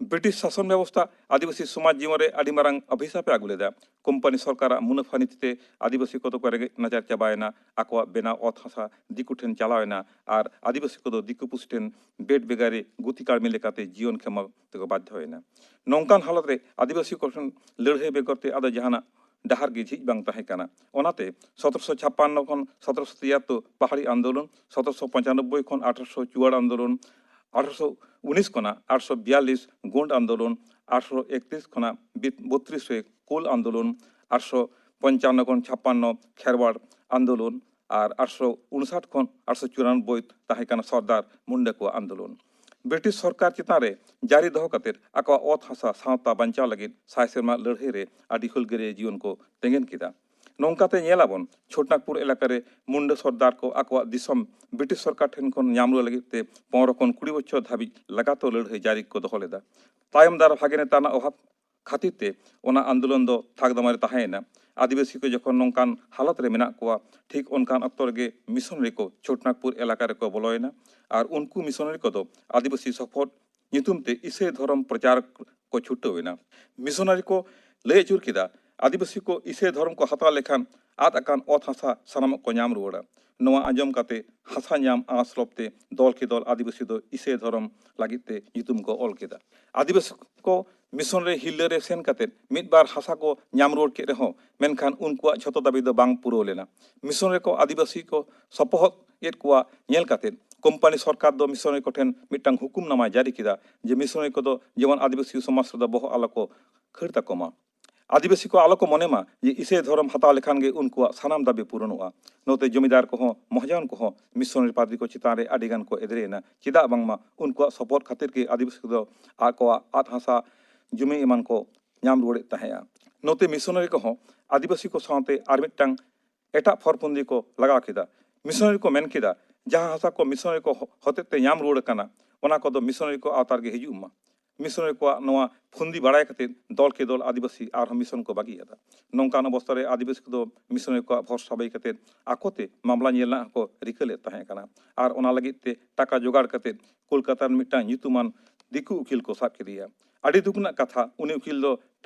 ᱵᱨᱤᱴᱤᱥ ᱥᱟᱥᱚᱱ ᱵᱮᱵᱚᱥᱛᱷᱟ ᱟᱹᱫᱤᱵᱟᱹᱥᱤ ᱥᱚᱢᱟᱡᱽ ᱡᱤᱭᱚᱱ ᱨᱮ ᱟᱹᱰᱤ ᱢᱟᱨᱟᱝ ᱚᱵᱷᱤᱥᱟᱯ ᱮ ᱟᱹᱜᱩ ᱞᱮᱫᱟ᱾ ᱠᱳᱢᱯᱟᱱᱤ ᱥᱚᱨᱠᱟᱨᱟᱜ ᱢᱩᱱᱟᱹᱯᱷᱟ ᱱᱤᱛᱤ ᱛᱮ ᱟᱹᱫᱤᱵᱟᱹᱥᱤ ᱠᱚᱫᱚ ᱠᱚ ᱨᱮᱸᱜᱮᱡ ᱱᱟᱪᱟᱨ ᱪᱟᱵᱟᱭᱮᱱᱟ, ᱟᱠᱚᱣᱟᱜ ᱵᱮᱱᱟᱣ ᱚᱛ ᱦᱟᱥᱟ ᱫᱤᱠᱩ ᱴᱷᱮᱱ ᱪᱟᱞᱟᱣ ᱮᱱᱟ ᱟᱨ ᱟᱹᱫᱤᱵᱟᱹᱥᱤ ᱠᱚᱫᱚ ᱫᱤᱠᱩ ᱯᱩᱥᱤ ᱴᱷᱮᱱ ᱵᱮᱴ ᱵᱮᱜᱟᱨᱤ ᱜᱩᱛᱤ ᱠᱟᱹᱲᱢᱤ ᱞᱮᱠᱟᱛᱮ ᱡᱤᱭᱚᱱ ᱠᱷᱮᱢᱟᱣ ᱛᱮᱠᱚ ᱵᱟᱫᱽᱫᱷᱚᱭᱮᱱᱟ᱾ ᱱᱚᱝᱠᱟᱱ ᱦᱟᱞᱚᱛ ᱨᱮ ᱟᱹᱫᱤᱵᱟᱹᱥᱤ ᱠᱚᱴᱷᱮᱱ ᱞᱟᱹᱲᱦᱟᱹᱭ ᱵᱮᱜᱚᱨ ᱛᱮ ᱟᱫᱚ ᱡᱟᱦᱟᱱᱟᱜ ᱰᱟᱦᱟᱨ ᱜᱮ ᱡᱷᱤᱡ ᱵᱟᱝ ᱛᱟᱦᱮᱸ ᱠᱟᱱᱟ᱾ ᱚᱱᱟᱛᱮ ᱥᱚᱛᱨᱚᱥᱚ ᱪᱷᱟᱯᱯᱟᱱᱱᱚ ᱠᱷᱚᱱ ᱥᱚᱛᱨᱚᱥᱚ ᱛᱤᱭᱟᱛᱛᱳᱨ ᱯᱟᱦᱟᱲᱤ ᱟᱱᱫᱳᱞᱚᱱ, ᱥᱚᱛᱨᱚᱥᱚ ᱯᱚᱸᱪᱟᱱᱚᱵᱵᱳᱭ ᱠᱷᱚᱱ ᱟᱴᱷᱨᱚᱥᱚ ᱪᱩᱣᱟᱲ ᱟᱱᱫᱳᱞᱚᱱ, ᱟᱴᱷᱨᱚᱥᱚ ᱩᱱᱤᱥ ᱠᱷᱚᱱᱟᱜ ᱟᱴᱷᱨᱚᱥᱚ ᱵᱤᱭᱟᱞᱞᱤᱥ ᱜᱳᱸᱰ ᱟᱱᱫᱳᱞᱚᱱ, ᱟᱴᱷᱨᱚᱥᱚ ᱮᱠᱛᱨᱤᱥ ᱠᱷᱚᱱᱟᱜ ᱵᱤ-, ᱵᱚᱛᱛᱨᱤᱥ ᱨᱮ ᱠᱳᱞ ᱟᱱᱫᱳᱞᱚᱱ, ᱟᱴᱷᱨᱚᱥᱚ ᱯᱚᱧᱪᱟᱱᱱᱚ ᱠᱷᱚᱱ ᱪᱷᱟᱯᱯᱟᱱᱱᱚ ᱠᱷᱮᱨᱣᱟᱲ ᱟᱱᱫᱳᱞᱚᱱ ᱟᱨ ᱟᱴᱷᱨᱚᱥᱚ ᱩᱱᱥᱟᱴ ᱠᱷᱚᱱ ᱟᱴᱷᱨᱚᱥᱚ ᱪᱩᱨᱟᱱᱚᱵᱵᱳᱭ ᱛᱟᱦᱮᱸ ᱠᱟᱱᱟ ᱥᱚᱨᱫᱟᱨ ᱢᱩᱱᱰᱟ ᱠᱚᱣᱟᱜ ᱟᱱᱫᱳᱞᱚᱱ᱾ ᱵᱨᱤᱴᱤᱥ ᱥᱚᱨᱠᱟᱨ ᱪᱮᱛᱟᱱ ᱨᱮ ᱡᱟᱹᱨᱤ ᱫᱚᱦᱚ ᱠᱟᱛᱮ ᱟᱠᱚᱣᱟᱜ ᱚᱛ ᱦᱟᱥᱟ ᱥᱟᱶᱛᱟ ᱵᱟᱧᱪᱟᱣ ᱞᱟᱹᱜᱤᱫ ᱥᱟᱭ ᱥᱮᱨᱢᱟ ᱞᱟᱹᱲᱦᱟᱹᱭ ᱨᱮ ᱟᱹᱰᱤ ᱦᱩᱞᱜᱟᱹᱨᱤᱭᱟᱹ ᱡᱤᱭᱚᱱ ᱠᱚ ᱛᱮᱸᱜᱮᱱ ᱠᱮᱫᱟ᱾ ᱱᱚᱝᱠᱟᱛᱮ ᱧᱮᱞ ᱟᱵᱚᱱ, ᱪᱷᱳᱴᱱᱟᱜᱽᱯᱩᱨ ᱮᱞᱟᱠᱟ ᱨᱮ ᱢᱩᱱᱰᱟᱹ ᱥᱚᱨᱫᱟᱨ ᱠᱚ ᱟᱠᱚᱣᱟᱜ ᱫᱤᱥᱚᱢ ᱵᱨᱤᱴᱤᱥ ᱥᱚᱨᱠᱟᱨ ᱴᱷᱮᱱ ᱠᱷᱚᱱ ᱧᱟᱢ ᱨᱩᱣᱟᱹᱲ ᱞᱟᱹᱜᱤᱫ ᱛᱮ ᱯᱚᱱᱨᱚ ᱠᱷᱚᱱ ᱠᱩᱲᱤ ᱵᱚᱪᱷᱚᱨ ᱫᱷᱟᱹᱵᱤᱡ ᱞᱟᱜᱟᱛᱟᱨ ᱞᱟᱹᱲᱦᱟᱹᱭ ᱡᱟᱹᱨᱤ ᱠᱚ ᱫᱚᱦᱚ ᱞᱮᱫᱟ᱾ ᱛᱟᱭᱚᱢ ᱫᱟᱨᱟ ᱵᱷᱟᱜᱮ ᱱᱮᱛᱟ ᱨᱮᱱᱟᱜ ᱚᱵᱷᱟᱵᱽ ᱠᱷᱟᱹᱛᱤᱨ ᱛᱮ ᱚᱱᱟ ᱟᱱᱫᱳᱞᱚᱱ ᱫᱚ ᱛᱷᱟᱠ ᱫᱟᱢᱟ ᱨᱮ ᱛᱟᱦᱮᱸᱭᱮᱱᱟ᱾ ᱟᱹᱫᱤᱵᱟᱹᱥᱤ ᱠᱚ ᱡᱚᱠᱷᱚᱱ ᱱᱚᱝᱠᱟᱱ ᱦᱟᱞᱚᱛ ᱨᱮ ᱢᱮᱱᱟᱜ ᱠᱚᱣᱟ, ᱴᱷᱤᱠ ᱚᱱᱠᱟᱱ ᱚᱠᱛᱚ ᱨᱮᱜᱮ ᱢᱤᱥᱚᱱᱟᱨᱤ ᱠᱚ ᱪᱷᱳᱴᱱᱟᱜᱽᱯᱩᱨ ᱮᱞᱟᱠᱟ ᱨᱮᱠᱚ ᱵᱚᱞᱚᱭᱮᱱᱟ᱾ ᱟᱨ ᱩᱱᱠᱩ ᱢᱤᱥᱚᱱᱟᱨᱤ ᱠᱚᱫᱚ ᱟᱹᱫᱤᱵᱟᱹᱥᱤ ᱥᱚᱯᱚᱦᱚᱫ ᱧᱩᱛᱩᱢ ᱛᱮ ᱤᱥᱟᱹᱭ ᱫᱷᱚᱨᱚᱢ ᱯᱨᱚᱪᱟᱨ ᱠᱚ ᱪᱷᱩᱴᱟᱹᱣ ᱮᱱᱟ᱾ ᱢᱤᱥᱚᱱᱟᱨᱤ ᱠᱚ ᱞᱟᱹᱭ ᱟᱹᱪᱩᱨ ᱠᱮᱫᱟ, ᱟᱹᱫᱤᱵᱟᱹᱥᱤ ᱠᱚ ᱤᱥᱟᱹᱭ ᱫᱷᱚᱨᱚᱢ ᱠᱚ ᱦᱟᱛᱟᱣ ᱞᱮᱠᱷᱟᱱ ᱟᱫ ᱟᱠᱟᱱ ᱚᱛ ᱦᱟᱥᱟ ᱥᱟᱱᱟᱢᱟᱜ ᱠᱚ ᱧᱟᱢ ᱨᱩᱣᱟᱹᱲᱟ᱾ ᱱᱚᱣᱟ ᱟᱸᱡᱚᱢ ᱠᱟᱛᱮ ᱦᱟᱥᱟ ᱧᱟᱢ ᱟᱸᱥ ᱞᱚᱵᱽ ᱛᱮ ᱫᱚᱞ ᱠᱮ ᱫᱚᱞ ᱟᱹᱫᱤᱵᱟᱹᱥᱤ ᱫᱚ ᱤᱥᱟᱹᱭ ᱫᱷᱚᱨᱚᱢ ᱞᱟᱹᱜᱤᱫ ᱛᱮ ᱧᱩᱛᱩᱢ ᱠᱚ ᱚᱞ ᱠᱮᱫᱟ᱾ ᱟᱹᱫᱤᱵᱟᱹᱥᱤ ᱠᱚ ᱢᱤᱥᱚᱱ ᱨᱮ ᱦᱤᱨᱞᱟᱹ ᱨᱮ ᱥᱮᱱ ᱠᱟᱛᱮ ᱢᱤᱫ ᱵᱟᱨ ᱦᱟᱥᱟ ᱠᱚ ᱧᱟᱢ ᱨᱩᱣᱟᱹᱲ ᱠᱮᱫ ᱨᱮᱦᱚᱸ, ᱢᱮᱱᱠᱷᱟᱱ ᱩᱱᱠᱩᱣᱟᱜ ᱡᱷᱚᱛᱚ ᱫᱟᱹᱵᱤ ᱫᱚ ᱵᱟᱝ ᱯᱩᱨᱟᱹᱣ ᱞᱮᱱᱟ᱾ ᱢᱤᱥᱚᱱ ᱨᱮᱠᱚ ᱟᱹᱫᱤᱵᱟᱹᱥᱤ ᱠᱚ ᱥᱚᱯᱚᱦᱚᱫ ᱮᱫ ᱠᱚᱣᱟ ᱧᱮᱞ ᱠᱟᱛᱮ ᱠᱳᱢᱯᱟᱱᱤ ᱥᱚᱨᱠᱟᱨ ᱫᱚ ᱢᱤᱥᱚᱱᱟᱨᱤ ᱠᱚᱴᱷᱮᱱ ᱢᱤᱫᱴᱟᱝ ᱦᱩᱠᱩᱢ ᱱᱟᱢᱟᱭ ᱡᱟᱹᱨᱤ ᱠᱮᱫᱟ ᱡᱮ ᱢᱤᱥᱚᱱᱟᱨᱤ ᱠᱚᱫᱚ ᱡᱮᱢᱚᱱ ᱟᱹᱫᱤᱵᱟᱹᱥᱤ ᱥᱚᱢᱟᱡᱽ ᱨᱮᱫᱚ ᱵᱚᱦᱚᱜ ᱟᱞᱚ ᱠᱚ ᱠᱷᱟᱹᱲ ᱛᱟᱠᱚ ᱢᱟ᱾ ᱟᱹᱫᱤᱵᱟᱹᱥᱤ ᱠᱚ ᱟᱞᱚ ᱠᱚ ᱢᱚᱱᱮ ᱢᱟ ᱡᱮ ᱤᱥᱟᱹᱭ ᱫᱷᱚᱨᱚᱢ ᱦᱟᱛᱟᱣ ᱞᱮᱠᱷᱟᱱ ᱜᱮ ᱩᱱᱠᱩᱣᱟᱜ ᱥᱟᱱᱟᱢ ᱫᱟᱹᱵᱤ ᱯᱩᱨᱚᱱᱚᱜᱼᱟ᱾ ᱱᱚᱛᱮ ᱡᱚᱢᱤᱫᱟᱨ ᱠᱚᱦᱚᱸ ᱢᱚᱦᱟᱡᱚᱱ ᱠᱚᱦᱚᱸ ᱢᱤᱥᱚᱱᱟᱨᱤ ᱯᱟᱫᱽᱨᱤ ᱠᱚ ᱪᱮᱛᱟᱱ ᱨᱮ ᱟᱹᱰᱤ ᱜᱟᱱ ᱠᱚ ᱮᱫᱽᱨᱮ ᱮᱱᱟ᱾ ᱪᱮᱫᱟᱜ ᱵᱟᱝᱢᱟ ᱩᱱᱠᱩᱣᱟᱜ ᱥᱚᱯᱚᱦᱚᱫ ᱠᱷᱟᱹᱛᱤᱨ ᱜᱮ ᱟᱹᱫᱤᱵᱟᱹᱥᱤ ᱠᱚᱫᱚ ᱟᱠᱚᱣᱟᱜ ᱟᱫ ᱦᱟᱥᱟ, ᱡᱚᱢᱤ ᱮᱢᱟᱱ ᱠᱚ ᱧᱟᱢ ᱨᱩᱣᱟᱹᱲᱮᱫ ᱛᱟᱦᱮᱸᱫᱼᱟ᱾ ᱱᱚᱛᱮ ᱢᱤᱥᱚᱱᱟᱨᱤ ᱠᱚᱦᱚᱸ ᱟᱹᱫᱤᱵᱟᱹᱥᱤ ᱠᱚ ᱥᱟᱶᱛᱮ ᱟᱨ ᱢᱤᱫᱴᱟᱝ ᱮᱴᱟᱜ ᱯᱷᱚᱨᱯᱷᱚᱱᱫᱤ ᱠᱚ ᱞᱟᱜᱟᱣ ᱠᱮᱫᱟ᱾ ᱢᱤᱥᱚᱱᱟᱨᱤ ᱠᱚ ᱢᱮᱱ ᱠᱮᱫᱟ, ᱡᱟᱦᱟᱸ ᱦᱟᱥᱟ ᱠᱚ ᱢᱤᱥᱚᱱᱟᱨᱤ ᱠᱚ ᱦᱚ-, ᱦᱚᱛᱮᱛᱮ ᱧᱟᱢ ᱨᱩᱣᱟᱹᱲ ᱟᱠᱟᱱᱟ, ᱚᱱᱟ ᱠᱚᱫᱚ ᱢᱤᱥᱚᱱᱟᱨᱤ ᱠᱚ ᱟᱣᱛᱟ ᱨᱮᱜᱮ ᱦᱤᱡᱩᱜ ᱢᱟ᱾ ᱢᱤᱥᱚᱱᱟᱨᱤ ᱠᱚᱣᱟᱜ ᱱᱚᱣᱟ ᱯᱷᱚᱱᱫᱤ ᱵᱟᱲᱟᱭ ᱠᱟᱛᱮ ᱫᱚᱞ ᱠᱮ ᱫᱚᱞ ᱟᱹᱫᱤᱵᱟᱹᱥᱤ ᱟᱨᱦᱚᱸ ᱢᱤᱥᱚᱱ ᱠᱚ ᱵᱟᱹᱜᱤᱭᱟᱫᱟ᱾ ᱱᱚᱝᱠᱟᱱ ᱚᱵᱚᱥᱛᱟ ᱨᱮ ᱟᱹᱫᱤᱵᱟᱹᱥᱤ ᱠᱚᱫᱚ ᱢᱤᱥᱚᱱᱟᱨᱤ ᱠᱚᱣᱟᱜ ᱵᱷᱚᱨᱥᱟ ᱵᱟᱹᱜᱤ ᱠᱟᱛᱮ ᱟᱠᱚᱛᱮ ᱢᱟᱢᱞᱟ ᱧᱮᱞ ᱨᱮᱱᱟᱜ ᱦᱚᱸᱠᱚ ᱨᱤᱠᱟᱹ ᱞᱮᱫ ᱛᱟᱦᱮᱸ ᱠᱟᱱᱟ᱾ ᱟᱨ ᱚᱱᱟ ᱞᱟᱹᱜᱤᱫ ᱛᱮ ᱴᱟᱠᱟ ᱡᱚᱜᱟᱲ ᱠᱟᱛᱮ ᱠᱳᱞᱠᱟᱛᱟ ᱨᱮᱱ ᱢᱤᱫᱴᱟᱝ ᱧᱩᱛᱩᱢᱟᱱ ᱫᱤᱠᱩ ᱩᱠᱤᱞ ᱠᱚ ᱥᱟᱵ ᱠᱮᱫᱮᱭᱟ᱾ ᱟᱹᱰᱤ ᱫᱩᱠ ᱨᱮᱱᱟᱜ ᱠᱟᱛᱷᱟ, ᱩᱱᱤ ᱩᱠᱤᱞ ᱫᱚ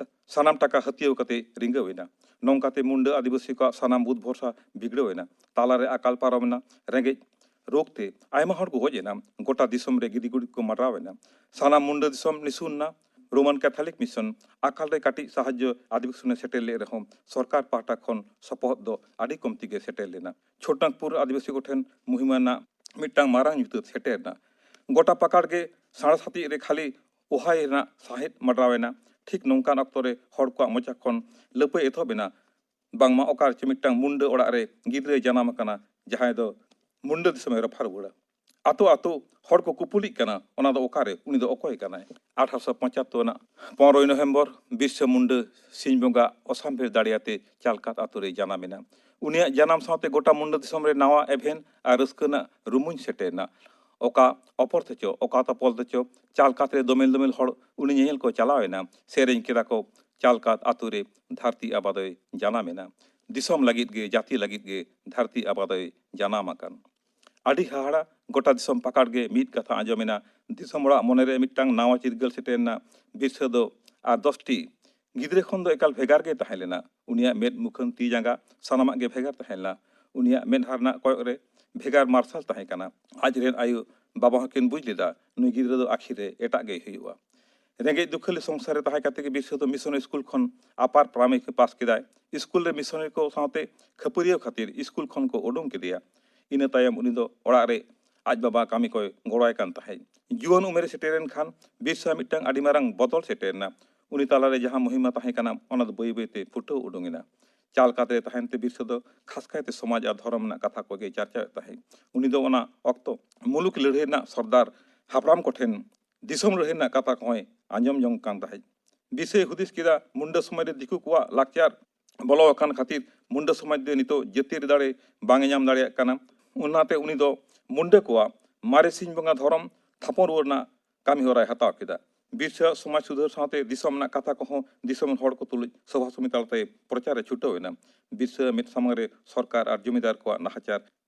ᱥᱟᱱᱟᱢ ᱴᱟᱠᱟ ᱦᱟᱹᱛᱭᱟᱹᱣ ᱠᱟᱛᱮ ᱨᱤᱸᱜᱟᱹᱣ ᱮᱱᱟ᱾ ᱱᱚᱝᱠᱟᱛᱮ ᱢᱩᱱᱰᱟᱹ ᱟᱹᱫᱤᱵᱟᱹᱥᱤ ᱠᱚᱣᱟᱜ ᱥᱟᱱᱟᱢ ᱵᱩᱫ ᱵᱷᱚᱨᱥᱟ ᱵᱤᱜᱽᱲᱟᱹᱣ ᱮᱱᱟ᱾ ᱛᱟᱞᱟᱨᱮ ᱟᱠᱟᱞ ᱯᱟᱨᱚᱢ ᱮᱱᱟ᱾ ᱨᱮᱸᱜᱮᱡ ᱨᱳᱜᱽ ᱛᱮ ᱟᱭᱢᱟ ᱦᱚᱲ ᱠᱚ ᱜᱚᱡ ᱮᱱᱟ᱾ ᱜᱚᱴᱟ ᱫᱤᱥᱚᱢ ᱨᱮ ᱜᱤᱫᱤ ᱜᱩᱰᱤ ᱠᱚ ᱢᱟᱰᱨᱟᱣ ᱮᱱᱟ᱾ ᱥᱟᱱᱟᱢ ᱢᱩᱱᱰᱟᱹ ᱫᱤᱥᱚᱢ ᱱᱤᱥᱩᱱ ᱮᱱᱟ᱾ ᱨᱳᱢᱟᱱ ᱠᱮᱛᱷᱚᱞᱤᱠ ᱢᱤᱥᱚᱱ ᱟᱠᱟᱞ ᱨᱮ ᱠᱟᱹᱴᱤᱡ ᱥᱟᱦᱟᱡᱽᱡᱚ ᱟᱹᱫᱤᱵᱟᱹᱥᱤ ᱥᱮᱴᱮᱨ ᱞᱮᱫ ᱨᱮᱦᱚᱸ ᱥᱚᱨᱠᱟᱨ ᱯᱟᱦᱴᱟ ᱠᱷᱚᱱ ᱥᱚᱯᱚᱦᱚᱫ ᱫᱚ ᱟᱹᱰᱤ ᱠᱚᱢᱛᱤ ᱜᱮ ᱥᱮᱴᱮᱨ ᱞᱮᱱᱟ᱾ ᱪᱷᱳᱴᱱᱟᱜᱽᱯᱩᱨ ᱟᱹᱫᱤᱵᱟᱹᱥᱤ ᱠᱚᱴᱷᱮᱱ ᱢᱩᱦᱤᱢᱟ ᱨᱮᱱᱟᱜ ᱢᱤᱫᱴᱟᱝ ᱢᱟᱨᱟᱝ ᱧᱩᱛᱟᱹᱛ ᱥᱮᱴᱮᱨ ᱮᱱᱟ᱾ ᱜᱚᱴᱟ ᱯᱟᱠᱟᱲ ᱜᱮ ᱥᱟᱬᱮᱥ ᱦᱟᱹᱛᱤᱡ ᱨᱮ ᱠᱷᱟᱹᱞᱤ ᱳᱦᱟᱭ ᱨᱮᱱᱟᱜ ᱥᱟᱸᱦᱮᱫ ᱢᱟᱰᱨᱟᱣ ᱮᱱᱟ᱾ ᱴᱷᱤᱠ ᱱᱚᱝᱠᱟᱱ ᱚᱠᱛᱚ ᱨᱮ ᱦᱚᱲ ᱠᱚᱣᱟᱜ ᱢᱚᱪᱟ ᱠᱷᱚᱱ ᱞᱟᱹᱯᱟᱹᱭ ᱮᱛᱚᱦᱚᱵ ᱮᱱᱟ, ᱵᱟᱝᱢᱟ ᱚᱠᱟ ᱨᱮᱪᱚ ᱢᱤᱫᱴᱟᱝ ᱢᱩᱱᱰᱟᱹ ᱚᱲᱟᱜ ᱨᱮ ᱜᱤᱫᱽᱨᱟᱹᱭ ᱡᱟᱱᱟᱢ ᱟᱠᱟᱱᱟ, ᱡᱟᱦᱟᱸᱭ ᱫᱚ ᱢᱩᱱᱰᱟᱹ ᱫᱤᱥᱚᱢᱮ ᱨᱚᱯᱷᱟ ᱨᱩᱣᱟᱹᱲᱟ᱾ ᱟᱛᱳ ᱟᱛᱳ ᱦᱚᱲ ᱠᱚ ᱠᱩᱯᱩᱞᱤᱜ ᱠᱟᱱᱟ, "ᱚᱱᱟ ᱫᱚ ᱚᱠᱟᱨᱮ? ᱩᱱᱤ ᱫᱚ ᱚᱠᱚᱭ ᱠᱟᱱᱟᱭ?" ᱟᱴᱷᱟᱨᱚᱥᱚ ᱯᱚᱸᱪᱟᱛᱛᱳᱨ ᱨᱮᱱᱟᱜ ᱯᱚᱱᱨᱚᱭ ᱱᱚᱵᱷᱮᱢᱵᱚᱨ ᱵᱤᱨᱥᱟ ᱢᱩᱱᱰᱟᱹ ᱥᱤᱧ ᱵᱚᱸᱜᱟ ᱚᱥᱟᱢᱵᱷᱮᱲ ᱫᱟᱲᱮᱭᱟᱛᱮ ᱪᱟᱞᱠᱟᱛ ᱟᱛᱳ ᱨᱮᱭ ᱡᱟᱱᱟᱢ ᱮᱱᱟ᱾ ᱩᱱᱤᱭᱟᱜ ᱡᱟᱱᱟᱢ ᱥᱟᱶᱛᱮ ᱜᱚᱴᱟ ᱢᱩᱱᱰᱟᱹ ᱫᱤᱥᱚᱢ ᱨᱮ ᱱᱟᱣᱟ ᱮᱵᱷᱮᱱ ᱟᱨ ᱨᱟᱹᱥᱠᱟᱹ ᱨᱮᱱᱟᱜ ᱨᱩᱢᱩᱧ ᱥᱮᱴᱮᱨ ᱮᱱᱟ᱾ ᱚᱠᱟ ᱚᱯᱚᱨ ᱛᱮᱪᱚ, ᱚᱠᱟ ᱛᱚᱯᱚᱞ ᱛᱮᱪᱚ, ᱪᱟᱞᱠᱟᱛ ᱨᱮ ᱫᱚᱢᱮᱞ ᱫᱚᱢᱮᱞ ᱦᱚᱲ ᱩᱱᱤ ᱧᱮᱧᱮᱞ ᱠᱚ ᱪᱟᱞᱟᱣ ᱮᱱᱟ᱾ ᱥᱮᱨᱮᱧ ᱠᱮᱫᱟ ᱠᱚ, "ᱪᱟᱞᱠᱟᱛ ᱟᱛᱳ ᱨᱮ ᱫᱷᱟᱹᱨᱛᱤ ᱟᱵᱟ ᱫᱚᱭ ᱡᱟᱱᱟᱢ ᱮᱱᱟ, ᱫᱤᱥᱚᱢ ᱞᱟᱹᱜᱤᱫ ᱜᱮ, ᱡᱟᱹᱛᱤ ᱞᱟᱹᱜᱤᱫ ᱜᱮ ᱫᱷᱟᱹᱨᱛᱤ ᱟᱵᱟ ᱫᱚᱭ ᱡᱟᱱᱟᱢ ᱟᱠᱟᱱ᱾" ᱟᱹᱰᱤ ᱦᱟᱦᱟᱲᱟ, ᱜᱚᱴᱟ ᱫᱤᱥᱚᱢ ᱯᱟᱠᱟᱲ ᱜᱮ ᱢᱤᱫ ᱠᱟᱛᱷᱟ ᱟᱸᱡᱚᱢ ᱮᱱᱟ, ᱫᱤᱥᱚᱢ ᱚᱲᱟᱜ ᱢᱚᱱᱮ ᱨᱮ ᱢᱤᱫᱴᱟᱝ ᱱᱟᱣᱟ ᱪᱤᱨᱜᱟᱹᱞ ᱥᱮᱴᱮᱨ ᱮᱱᱟ᱾ ᱵᱤᱨᱥᱟᱹ ᱫᱚ ᱟᱨ ᱫᱚᱥᱴᱤ ᱜᱤᱫᱽᱨᱟᱹ ᱠᱷᱚᱱ ᱫᱚ ᱮᱠᱟᱞ ᱵᱷᱮᱜᱟᱨ ᱜᱮ ᱛᱟᱦᱮᱸ ᱞᱮᱱᱟ᱾ ᱩᱱᱤᱭᱟᱜ ᱢᱮᱫ, ᱢᱩᱠᱷᱟᱹᱱ, ᱛᱤ ᱡᱟᱸᱜᱟ ᱥᱟᱱᱟᱢᱟᱜ ᱜᱮ ᱵᱷᱮᱜᱟᱨ ᱛᱟᱦᱮᱸ ᱞᱮᱱᱟ᱾ ᱩᱱᱤᱭᱟᱜ ᱢᱮᱫᱦᱟ ᱨᱮᱱᱟᱜ ᱠᱚᱭᱚᱜ ᱨᱮ ᱵᱷᱮᱜᱟᱨ ᱢᱟᱨᱥᱟᱞ ᱛᱟᱦᱮᱸ ᱠᱟᱱᱟ᱾ ᱟᱡ ᱨᱮᱱ ᱟᱭᱳ ᱵᱟᱵᱟ ᱦᱚᱸᱠᱤᱱ ᱵᱩᱡᱽ ᱞᱮᱫᱟ, ᱱᱩᱭ ᱜᱤᱫᱽᱨᱟᱹ ᱫᱚ ᱟᱹᱠᱷᱤᱨ ᱨᱮ ᱮᱴᱟᱜ ᱜᱮᱭ ᱦᱩᱭᱩᱜᱼᱟ᱾ ᱨᱮᱸᱜᱮᱡ ᱫᱩᱠᱷᱟᱹᱞᱤ ᱥᱚᱝᱥᱟᱨ ᱨᱮ ᱛᱟᱦᱮᱸ ᱠᱟᱛᱮ ᱜᱮ ᱵᱤᱨᱥᱟᱹ ᱫᱚ ᱢᱤᱥᱚᱱ ᱥᱠᱩᱞ ᱠᱷᱚᱱ ᱟᱯᱟᱨ ᱯᱨᱟᱭᱢᱟᱨᱤ ᱠᱚ ᱯᱟᱥ ᱠᱮᱫᱟᱭ᱾ ᱥᱠᱩᱞ ᱨᱮ ᱢᱤᱥᱚᱱᱟᱨᱤ ᱠᱚ ᱥᱟᱶᱛᱮ ᱠᱷᱟᱹᱯᱟᱹᱨᱤᱭᱟᱹᱣ ᱠᱷᱟᱹᱛᱤᱨ ᱥᱠᱩᱞ ᱠᱷᱚᱱ ᱠᱚ ᱩᱰᱩᱝ ᱠᱮᱫᱮᱭᱟ᱾ ᱤᱱᱟᱹ ᱛᱟᱭᱚᱢ ᱩᱱᱤ ᱫᱚ ᱚᱲᱟᱜ ᱨᱮ ᱟᱡ ᱵᱟᱵᱟ ᱠᱟᱹᱢᱤ ᱠᱚᱭ ᱜᱚᱲᱚᱣᱟᱭ ᱠᱟᱱ ᱛᱟᱦᱮᱸᱫ᱾ ᱡᱩᱣᱟᱹᱱ ᱩᱢᱮᱨ ᱮ ᱥᱮᱴᱮᱨᱮᱱ ᱠᱷᱟᱱ ᱵᱤᱨᱥᱟ ᱢᱤᱫᱴᱟᱝ ᱟᱹᱰᱤ ᱢᱟᱨᱟᱝ ᱵᱚᱫᱚᱞ ᱥᱮᱴᱮᱨᱮᱱᱟ᱾ ᱩᱱᱤ ᱛᱟᱞᱟᱨᱮ ᱡᱟᱦᱟᱸ ᱢᱚᱦᱤᱢᱟ ᱛᱟᱦᱮᱸ ᱠᱟᱱᱟ, ᱚᱱᱟ ᱫᱚ ᱵᱟᱹᱭ ᱵᱟᱹᱭᱛᱮ ᱯᱷᱩᱴᱟᱹᱣ ᱩᱰᱩᱝ ᱮᱱᱟ᱾ ᱪᱟᱞ ᱠᱟᱛᱮ ᱛᱟᱦᱮᱱ ᱛᱮ ᱵᱤᱨᱥᱟ ᱫᱚ ᱠᱷᱟᱥ ᱠᱟᱭᱛᱮ ᱥᱚᱢᱟᱡᱽ ᱟᱨ ᱫᱷᱚᱨᱚᱢ ᱨᱮᱱᱟᱜ ᱠᱟᱛᱷᱟ ᱠᱚᱜᱮ ᱪᱟᱨᱪᱟᱣᱮᱫ ᱛᱟᱦᱮᱸᱫ᱾ ᱩᱱᱤ ᱫᱚ ᱚᱱᱟ ᱚᱠᱛᱚ ᱢᱩᱞᱩᱠ ᱞᱟᱹᱲᱦᱟᱹᱭ ᱨᱮᱱᱟᱜ ᱥᱚᱨᱫᱟᱨ ᱦᱟᱯᱲᱟᱢ ᱠᱚᱴᱷᱮᱱ ᱫᱤᱥᱚᱢ ᱞᱟᱹᱲᱦᱟᱹᱭ ᱨᱮᱱᱟᱜ ᱠᱟᱛᱷᱟ ᱠᱚᱦᱚᱸᱭ ᱟᱸᱡᱚᱢ ᱡᱚᱝ ᱠᱟᱱ ᱛᱟᱦᱮᱸᱫ᱾ ᱵᱤᱨᱥᱟᱭ ᱦᱩᱫᱤᱥ ᱠᱮᱫᱟ, ᱢᱩᱱᱰᱟᱹ ᱥᱚᱢᱟᱡᱽ ᱨᱮ ᱫᱤᱠᱩ ᱠᱚᱣᱟᱜ ᱞᱟᱠᱪᱟᱨ ᱵᱚᱞᱚ ᱟᱠᱟᱱ ᱠᱷᱟᱹᱛᱤᱨ ᱢᱩᱱᱰᱟᱹ ᱥᱚᱢᱟᱡᱽ ᱫᱚ ᱱᱤᱛᱚᱜ ᱡᱟᱹᱛᱤᱭᱟᱹᱨᱤ ᱫᱟᱲᱮ ᱵᱟᱝ ᱮ ᱧᱟᱢ ᱫᱟᱲᱮᱭᱟᱜ ᱠᱟᱱᱟ᱾ ᱚᱱᱟᱛᱮ ᱩᱱᱤ ᱫᱚ ᱢᱩᱱᱰᱟᱹ ᱠᱚᱣᱟᱜ ᱢᱟᱨᱮ ᱥᱤᱧ ᱵᱚᱸᱜᱟ ᱫᱷᱚᱨᱚᱢ ᱛᱷᱟᱯᱚᱱ ᱨᱩᱣᱟᱹᱲ ᱨᱮᱱᱟᱜ ᱠᱟᱹᱢᱤ ᱦᱚᱨᱟᱭ ᱦᱟᱛᱟᱣ ᱠᱮᱫᱟ᱾ ᱵᱤᱨᱥᱟ ᱥᱚᱢᱟᱡᱽ ᱥᱩᱫᱷᱟᱹᱨ ᱥᱟᱶᱛᱮ ᱫᱤᱥᱚᱢ ᱨᱮᱱᱟᱜ ᱠᱟᱛᱷᱟ ᱠᱚᱦᱚᱸ ᱫᱤᱥᱚᱢ ᱨᱮᱱ ᱦᱚᱲ ᱠᱚ ᱛᱩᱞᱩᱡ ᱥᱚᱵᱷᱟ ᱥᱚᱢᱤᱛᱤ ᱛᱟᱞᱟᱛᱮ ᱯᱨᱚᱪᱟᱨ ᱮ ᱪᱷᱩᱴᱟᱹᱣ ᱮᱱᱟ᱾ ᱵᱤᱨᱥᱟ ᱢᱮᱫ ᱥᱟᱢᱟᱝ ᱨᱮ ᱥᱚᱨᱠᱟᱨ ᱟᱨ ᱡᱚᱢᱤᱫᱟᱨ ᱠᱚᱣᱟᱜ ᱱᱟᱦᱟᱪᱟᱨ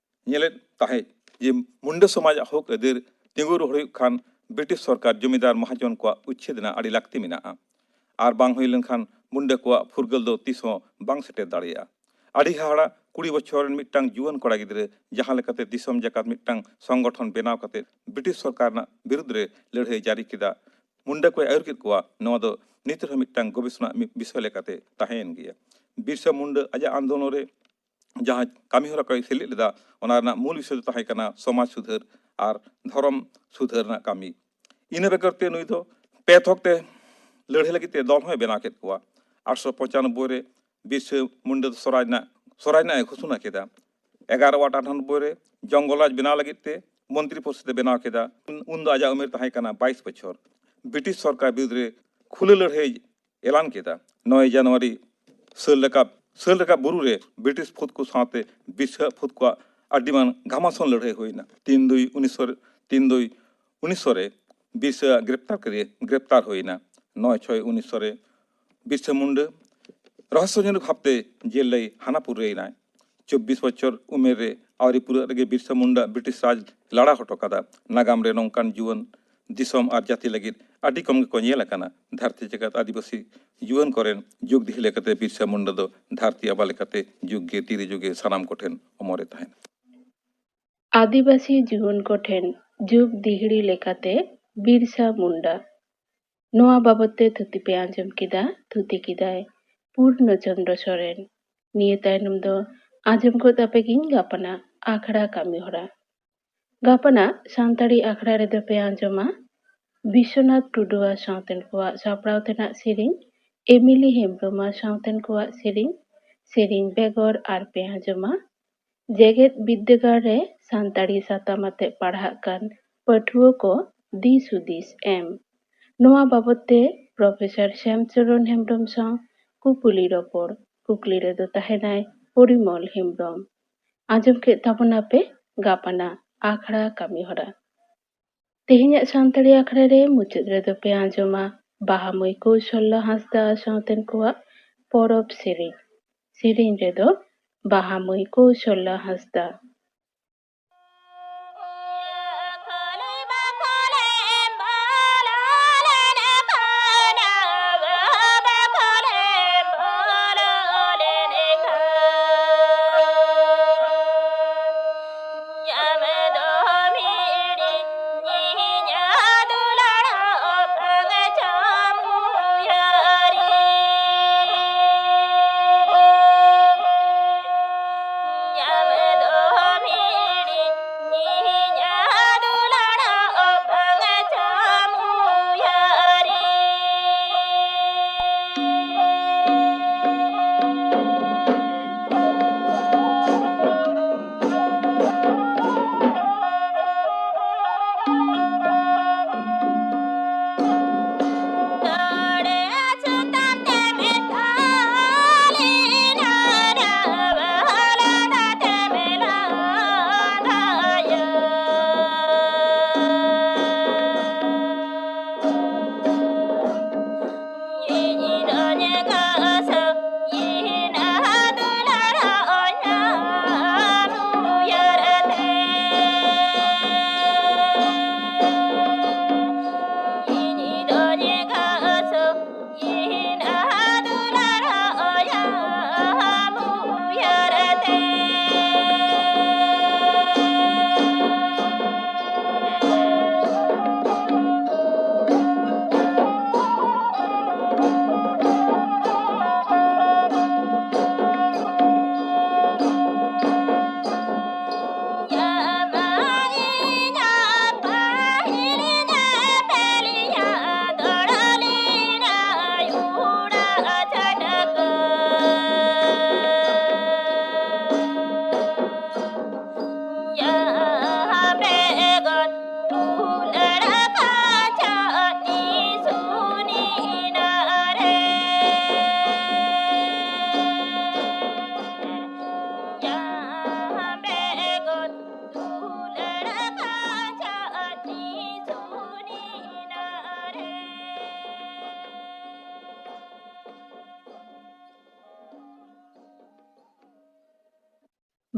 ᱧᱮᱞᱮᱫ ᱛᱟᱦᱮᱸᱫ ᱡᱮ ᱢᱩᱱᱰᱟᱹ ᱥᱚᱢᱟᱡᱽ ᱟᱜ ᱦᱚᱠ ᱟᱹᱭᱫᱟᱹᱨ ᱛᱤᱸᱜᱩ ᱨᱩᱣᱟᱹᱲ ᱦᱩᱭᱩᱜ ᱠᱷᱟᱱ ᱵᱨᱤᱴᱤᱥ ᱥᱚᱨᱠᱟᱨ ᱡᱚᱢᱤᱫᱟᱨ ᱢᱟᱦᱟᱡᱚᱱ ᱠᱚᱣᱟᱜ ᱩᱪᱪᱷᱮᱫ ᱨᱮᱱᱟᱜ ᱟᱹᱰᱤ ᱞᱟᱹᱠᱛᱤ ᱢᱮᱱᱟᱜᱼᱟ᱾ ᱟᱨ ᱵᱟᱝ ᱦᱩᱭ ᱞᱮᱱᱠᱷᱟᱱ ᱢᱩᱱᱰᱟᱹ ᱠᱚᱣᱟᱜ ᱯᱷᱩᱨᱜᱟᱹᱞ ᱫᱚ ᱛᱤᱥ ᱦᱚᱸ ᱵᱟᱝ ᱥᱮᱴᱮᱨ ᱫᱟᱲᱮᱭᱟᱜᱼᱟ᱾ ᱟᱹᱰᱤ ᱦᱟᱦᱟᱲᱟ, ᱠᱩᱲᱤ ᱵᱚᱪᱷᱚᱨ ᱨᱮᱱ ᱢᱤᱫᱴᱟᱝ ᱡᱩᱣᱟᱹᱱ ᱠᱚᱲᱟ ᱜᱤᱫᱽᱨᱟᱹ ᱡᱟᱦᱟᱸ ᱞᱮᱠᱟᱛᱮ ᱫᱤᱥᱚᱢ ᱡᱟᱠᱟᱛ ᱢᱤᱫᱴᱟᱝ ᱥᱚᱝᱜᱚᱴᱷᱚᱱ ᱵᱮᱱᱟᱣ ᱠᱟᱛᱮ ᱵᱨᱤᱴᱤᱥ ᱥᱚᱨᱠᱟᱨ ᱨᱮᱱᱟᱜ ᱵᱤᱨᱩᱫᱽ ᱨᱮ ᱞᱟᱹᱲᱦᱟᱹᱭ ᱡᱟᱹᱨᱤ ᱠᱮᱫᱟ, ᱢᱩᱱᱰᱟᱹ ᱠᱚᱭ ᱟᱹᱭᱩᱨ ᱠᱮᱫ ᱠᱚᱣᱟ, ᱱᱚᱣᱟ ᱫᱚ ᱱᱤᱛ ᱨᱮᱦᱚᱸ ᱢᱤᱫᱴᱟᱝ ᱜᱚᱵᱮᱥᱚᱱᱟ ᱢᱤᱫ ᱵᱤᱥᱚᱭ ᱞᱮᱠᱟᱛᱮ ᱛᱟᱦᱮᱸᱭᱮᱱ ᱜᱮᱭᱟ᱾ ᱵᱤᱨᱥᱟ ᱢᱩᱱᱰᱟᱹ ᱟᱡᱟᱜ ᱟᱱᱫᱳᱞᱚᱱ ᱨᱮ ᱡᱟᱦᱟᱸ ᱠᱟᱹᱢᱤᱦᱚᱨᱟ ᱠᱚᱭ ᱥᱮᱞᱮᱫ ᱞᱮᱫᱟ, ᱚᱱᱟ ᱨᱮᱱᱟᱜ ᱢᱩᱞ ᱵᱤᱥᱚᱭ ᱫᱚ ᱛᱟᱦᱮᱸ ᱠᱟᱱᱟ ᱥᱚᱢᱟᱡᱽ ᱥᱩᱫᱷᱟᱹᱨ ᱟᱨ ᱫᱷᱚᱨᱚᱢ ᱥᱩᱫᱷᱟᱹᱨ ᱨᱮᱱᱟᱜ ᱠᱟᱹᱢᱤ᱾ ᱤᱱᱟᱹ ᱵᱮᱜᱚᱨ ᱛᱮ ᱱᱩᱭ ᱫᱚ ᱯᱮ ᱛᱷᱚᱠ ᱛᱮ ᱞᱟᱹᱲᱦᱟᱹᱭ ᱞᱟᱹᱜᱤᱫ ᱛᱮ ᱫᱚᱞ ᱦᱚᱸᱭ ᱵᱮᱱᱟᱣ ᱠᱮᱫ ᱠᱚᱣᱟ᱾ ᱟᱴᱥᱚ ᱯᱚᱸᱪᱟᱱᱚᱵᱵᱳᱭ ᱨᱮ ᱵᱤᱨᱥᱟ ᱢᱩᱱᱰᱟᱹ ᱫᱚ ᱥᱚᱨᱟᱡᱽ ᱨᱮᱱᱟᱜ, ᱥᱚᱨᱟᱡᱽ ᱨᱮᱱᱟᱜ ᱮ ᱜᱷᱳᱥᱚᱱᱟ ᱠᱮᱫᱟ᱾ ᱮᱜᱟᱨᱚ ᱟᱴ ᱟᱴᱷᱟᱱᱚᱵᱵᱳᱭ ᱨᱮ ᱡᱚᱝᱜᱚᱞ ᱨᱟᱡᱽ ᱵᱮᱱᱟᱣ ᱞᱟᱹᱜᱤᱫ ᱛᱮ ᱢᱚᱱᱛᱨᱤ ᱯᱚᱨᱤᱥᱚᱫ ᱮ ᱵᱮᱱᱟᱣ ᱠᱮᱫᱟ᱾ ᱩᱱ ᱫᱚ ᱟᱡᱟᱜ ᱩᱢᱮᱨ ᱛᱟᱦᱮᱸ ᱠᱟᱱᱟ ᱵᱟᱭᱤᱥ ᱵᱚᱪᱷᱚᱨ᱾ ᱵᱨᱤᱴᱤᱥ ᱥᱚᱨᱠᱟᱨ ᱵᱤᱨᱩᱫᱽ ᱨᱮ ᱠᱷᱩᱞᱟᱹ ᱞᱟᱹᱲᱦᱟᱹᱭ ᱮᱞᱟᱱ ᱠᱮᱫᱟ᱾ ᱱᱚᱭ ᱡᱟᱱᱩᱣᱟᱨᱤ ᱥᱟᱹᱞ ᱨᱟᱠᱟᱵ, ᱥᱟᱹᱞ ᱨᱟᱠᱟᱵ ᱵᱩᱨᱩ ᱨᱮ ᱵᱨᱤᱴᱤᱥ ᱯᱷᱟᱹᱫ ᱠᱚ ᱥᱟᱶᱛᱮ ᱵᱤᱨᱥᱟ ᱯᱷᱟᱹᱫ ᱠᱚᱣᱟᱜ ᱟᱹᱰᱤ ᱢᱟᱨᱟᱝ ᱜᱷᱟᱢᱟᱥᱚᱱ ᱞᱟᱹᱲᱦᱟᱹᱭ ᱦᱩᱭᱱᱟ᱾ ᱛᱤᱱ ᱫᱩᱭ ᱩᱱᱤᱥᱥᱚ ᱛᱤᱱ ᱫᱩᱭ ᱩᱱᱤᱥᱥᱚ ᱨᱮ ᱵᱤᱨᱥᱟ ᱜᱨᱮᱯᱛᱟᱨ ᱠᱮᱫᱮ, ᱜᱨᱮᱯᱛᱟᱨ ᱦᱩᱭᱮᱱᱟ᱾ ᱱᱚᱭ ᱪᱷᱚᱭ ᱩᱱᱤᱥᱥᱚ ᱨᱮ ᱵᱤᱨᱥᱟ ᱢᱩᱱᱰᱟ ᱨᱚᱦᱚᱥᱭᱚᱡᱚᱱᱚᱠ ᱵᱷᱟᱵᱽᱛᱮ ᱡᱮᱞ ᱨᱮᱭ ᱦᱟᱱᱟ ᱯᱩᱨᱟᱹᱭᱮᱱᱟᱭ᱾ ᱪᱚᱵᱵᱤᱥ ᱵᱚᱪᱷᱚᱨ ᱩᱢᱮᱨ ᱨᱮ ᱟᱹᱣᱨᱤ ᱯᱩᱨᱟᱹᱜ ᱨᱮᱜᱮ ᱵᱤᱨᱥᱟ ᱢᱩᱱᱰᱟ ᱵᱨᱤᱴᱤᱥ ᱨᱟᱡᱽ ᱞᱟᱲᱟ ᱦᱚᱴᱚ ᱠᱟᱫᱟ᱾ ᱱᱟᱜᱟᱢ ᱨᱮ ᱱᱚᱝᱠᱟᱱ ᱡᱩᱣᱟᱹᱱ ᱫᱤᱥᱚᱢ ᱟᱨ ᱡᱟᱹᱛᱤ ᱞᱟᱹᱜᱤᱫ ᱟᱹᱰᱤ ᱠᱚᱢ ᱜᱮᱠᱚ ᱧᱮᱞ ᱟᱠᱟᱱᱟ᱾ ᱫᱷᱟᱹᱨᱛᱤ ᱡᱟᱠᱟᱛ ᱟᱹᱫᱤᱵᱟᱹᱥᱤ ᱡᱩᱣᱟᱹᱱ ᱠᱚᱨᱮᱱ ᱡᱩᱜᱽ ᱫᱤᱦᱤ ᱞᱮᱠᱟᱛᱮ ᱵᱤᱨᱥᱟ ᱢᱩᱱᱰᱟ ᱫᱚ ᱫᱷᱟᱹᱨᱛᱤ ᱟᱵᱟ ᱞᱮᱠᱟᱛᱮ ᱡᱩᱜᱽ ᱜᱮ ᱛᱤᱨᱮ ᱡᱩᱜᱮ ᱥᱟᱱᱟᱢ ᱠᱚᱴᱷᱮᱱ ᱚᱢᱚᱨᱮ ᱛᱟᱦᱮᱱᱟ᱾ ᱟᱹᱫᱤᱵᱟᱹᱥᱤ ᱡᱩᱣᱟᱹᱱ ᱠᱚᱴᱷᱮᱱ ᱡᱩᱜᱽ ᱫᱤᱦᱲᱤ ᱞᱮᱠᱟᱛᱮ ᱵᱤᱨᱥᱟ ᱢᱩᱱᱰᱟ᱾ ᱱᱚᱣᱟ ᱵᱟᱵᱚᱛ ᱛᱮ ᱛᱷᱩᱛᱤ ᱯᱮ ᱟᱸᱡᱚᱢ ᱠᱮᱫᱟ, ᱛᱷᱩᱛᱤ ᱠᱮᱫᱟᱭ ᱯᱩᱨᱱᱚ ᱪᱚᱱᱫᱨᱚ ᱥᱚᱨᱮᱱ᱾ ᱱᱤᱭᱟᱹ ᱛᱟᱭᱱᱚᱢ ᱫᱚ ᱟᱸᱡᱚᱢ ᱜᱚᱫ ᱟᱯᱮ ᱜᱤᱧ ᱜᱟᱯᱟᱱᱟᱜ ᱟᱠᱷᱲᱟ ᱠᱟᱹᱢᱤ ᱦᱚᱨᱟ᱾ ᱜᱟᱯᱟᱱᱟᱜ ᱥᱟᱱᱛᱟᱲᱤ ᱟᱠᱷᱲᱟ ᱨᱮᱫᱚ ᱯᱮ ᱟᱸᱡᱚᱢᱟ ᱵᱤᱥᱥᱚᱱᱟᱛᱷ ᱴᱩᱰᱩ ᱟᱨ ᱥᱟᱶᱛᱮᱱ ᱠᱚᱣᱟᱜ ᱥᱟᱯᱲᱟᱣ ᱛᱮᱱᱟᱜ ᱥᱮᱨᱮᱧ, ᱮᱢᱤᱞᱤ ᱦᱮᱢᱵᱽᱨᱚᱢ ᱟᱨ ᱥᱟᱶᱛᱮᱱ ᱠᱚᱣᱟᱜ ᱥᱮᱨᱮᱧ, ᱥᱮᱨᱮᱧ ᱵᱮᱜᱚᱨ ᱟᱨ ᱯᱮ ᱟᱸᱡᱚᱢᱟ ᱡᱮᱜᱮᱛ ᱵᱤᱨᱫᱟᱹᱜᱟᱲ ᱨᱮ ᱥᱟᱱᱛᱟᱲᱤ ᱥᱟᱛᱟᱢ ᱟᱛᱮ ᱯᱟᱲᱦᱟᱜ ᱠᱟᱱ ᱯᱟᱹᱴᱷᱩᱣᱟᱹ ᱠᱚ ᱫᱤᱥ ᱦᱩᱫᱤᱥ ᱮᱢ᱾ ᱱᱚᱣᱟ ᱵᱟᱵᱚᱛ ᱛᱮ ᱯᱨᱚᱯᱷᱮᱥᱚᱨ ᱥᱭᱟᱢᱪᱚᱨᱚᱱ ᱦᱮᱢᱵᱽᱨᱚᱢ ᱥᱟᱶ ᱠᱩᱯᱩᱞᱤ ᱨᱚᱯᱚᱲ᱾ ᱠᱩᱠᱞᱤ ᱨᱮᱫᱚ ᱛᱟᱦᱮᱱᱟᱭ ᱯᱚᱨᱤᱢᱚᱞ ᱦᱮᱢᱵᱽᱨᱚᱢ᱾ ᱟᱸᱡᱚᱢ ᱠᱮᱫ ᱛᱟᱵᱚᱱᱟᱯᱮ ᱜᱟᱯᱟᱱᱟᱜ ᱟᱠᱷᱲᱟ ᱠᱟᱹᱢᱤ ᱦᱚᱨᱟ᱾ ᱛᱮᱦᱮᱧᱟᱜ ᱥᱟᱱᱛᱟᱲᱤ ᱟᱠᱷᱲᱟ ᱨᱮ ᱢᱩᱪᱟᱹᱫ ᱨᱮᱫᱚ ᱯᱮ ᱟᱸᱡᱚᱢᱟ ᱵᱟᱦᱟ ᱢᱟᱹᱭ ᱠᱳᱣᱥᱚᱞᱞᱟ ᱦᱟᱸᱥᱫᱟ ᱥᱟᱶᱛᱮᱱ ᱠᱚᱣᱟᱜ ᱯᱚᱨᱚᱵᱽ ᱥᱮᱨᱮᱧ᱾ ᱥᱮᱨᱮᱧ ᱨᱮᱫᱚ ᱵᱟᱦᱟ ᱢᱟᱹᱭ ᱠᱳᱣᱥᱚᱞᱞᱟ ᱦᱟᱸᱥᱫᱟ᱾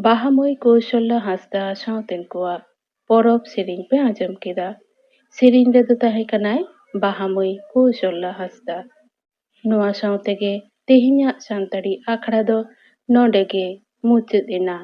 ᱵᱟᱦᱟ ᱢᱟᱹᱭ ᱠᱳᱣᱥᱚᱞᱞᱟ ᱦᱟᱸᱥᱫᱟ ᱥᱟᱶᱛᱮᱱ ᱠᱚᱣᱟᱜ ᱯᱚᱨᱚᱵᱽ ᱥᱮᱨᱮᱧ ᱯᱮ ᱟᱸᱡᱚᱢ ᱠᱮᱫᱟ᱾ ᱥᱮᱨᱮᱧ ᱨᱮᱫᱚ ᱛᱟᱦᱮᱸ ᱠᱟᱱᱟᱭ ᱵᱟᱦᱟ ᱢᱟᱹᱭ ᱠᱳᱣᱥᱚᱞᱞᱟ ᱦᱟᱸᱥᱫᱟ᱾ ᱱᱚᱣᱟ ᱥᱟᱶ ᱛᱮᱜᱮ ᱛᱮᱦᱮᱧᱟᱜ ᱥᱟᱱᱛᱟᱲᱤ ᱟᱠᱷᱲᱟ ᱫᱚ ᱱᱚᱰᱮ ᱜᱮ ᱢᱩᱪᱟᱹᱫ ᱮᱱᱟ᱾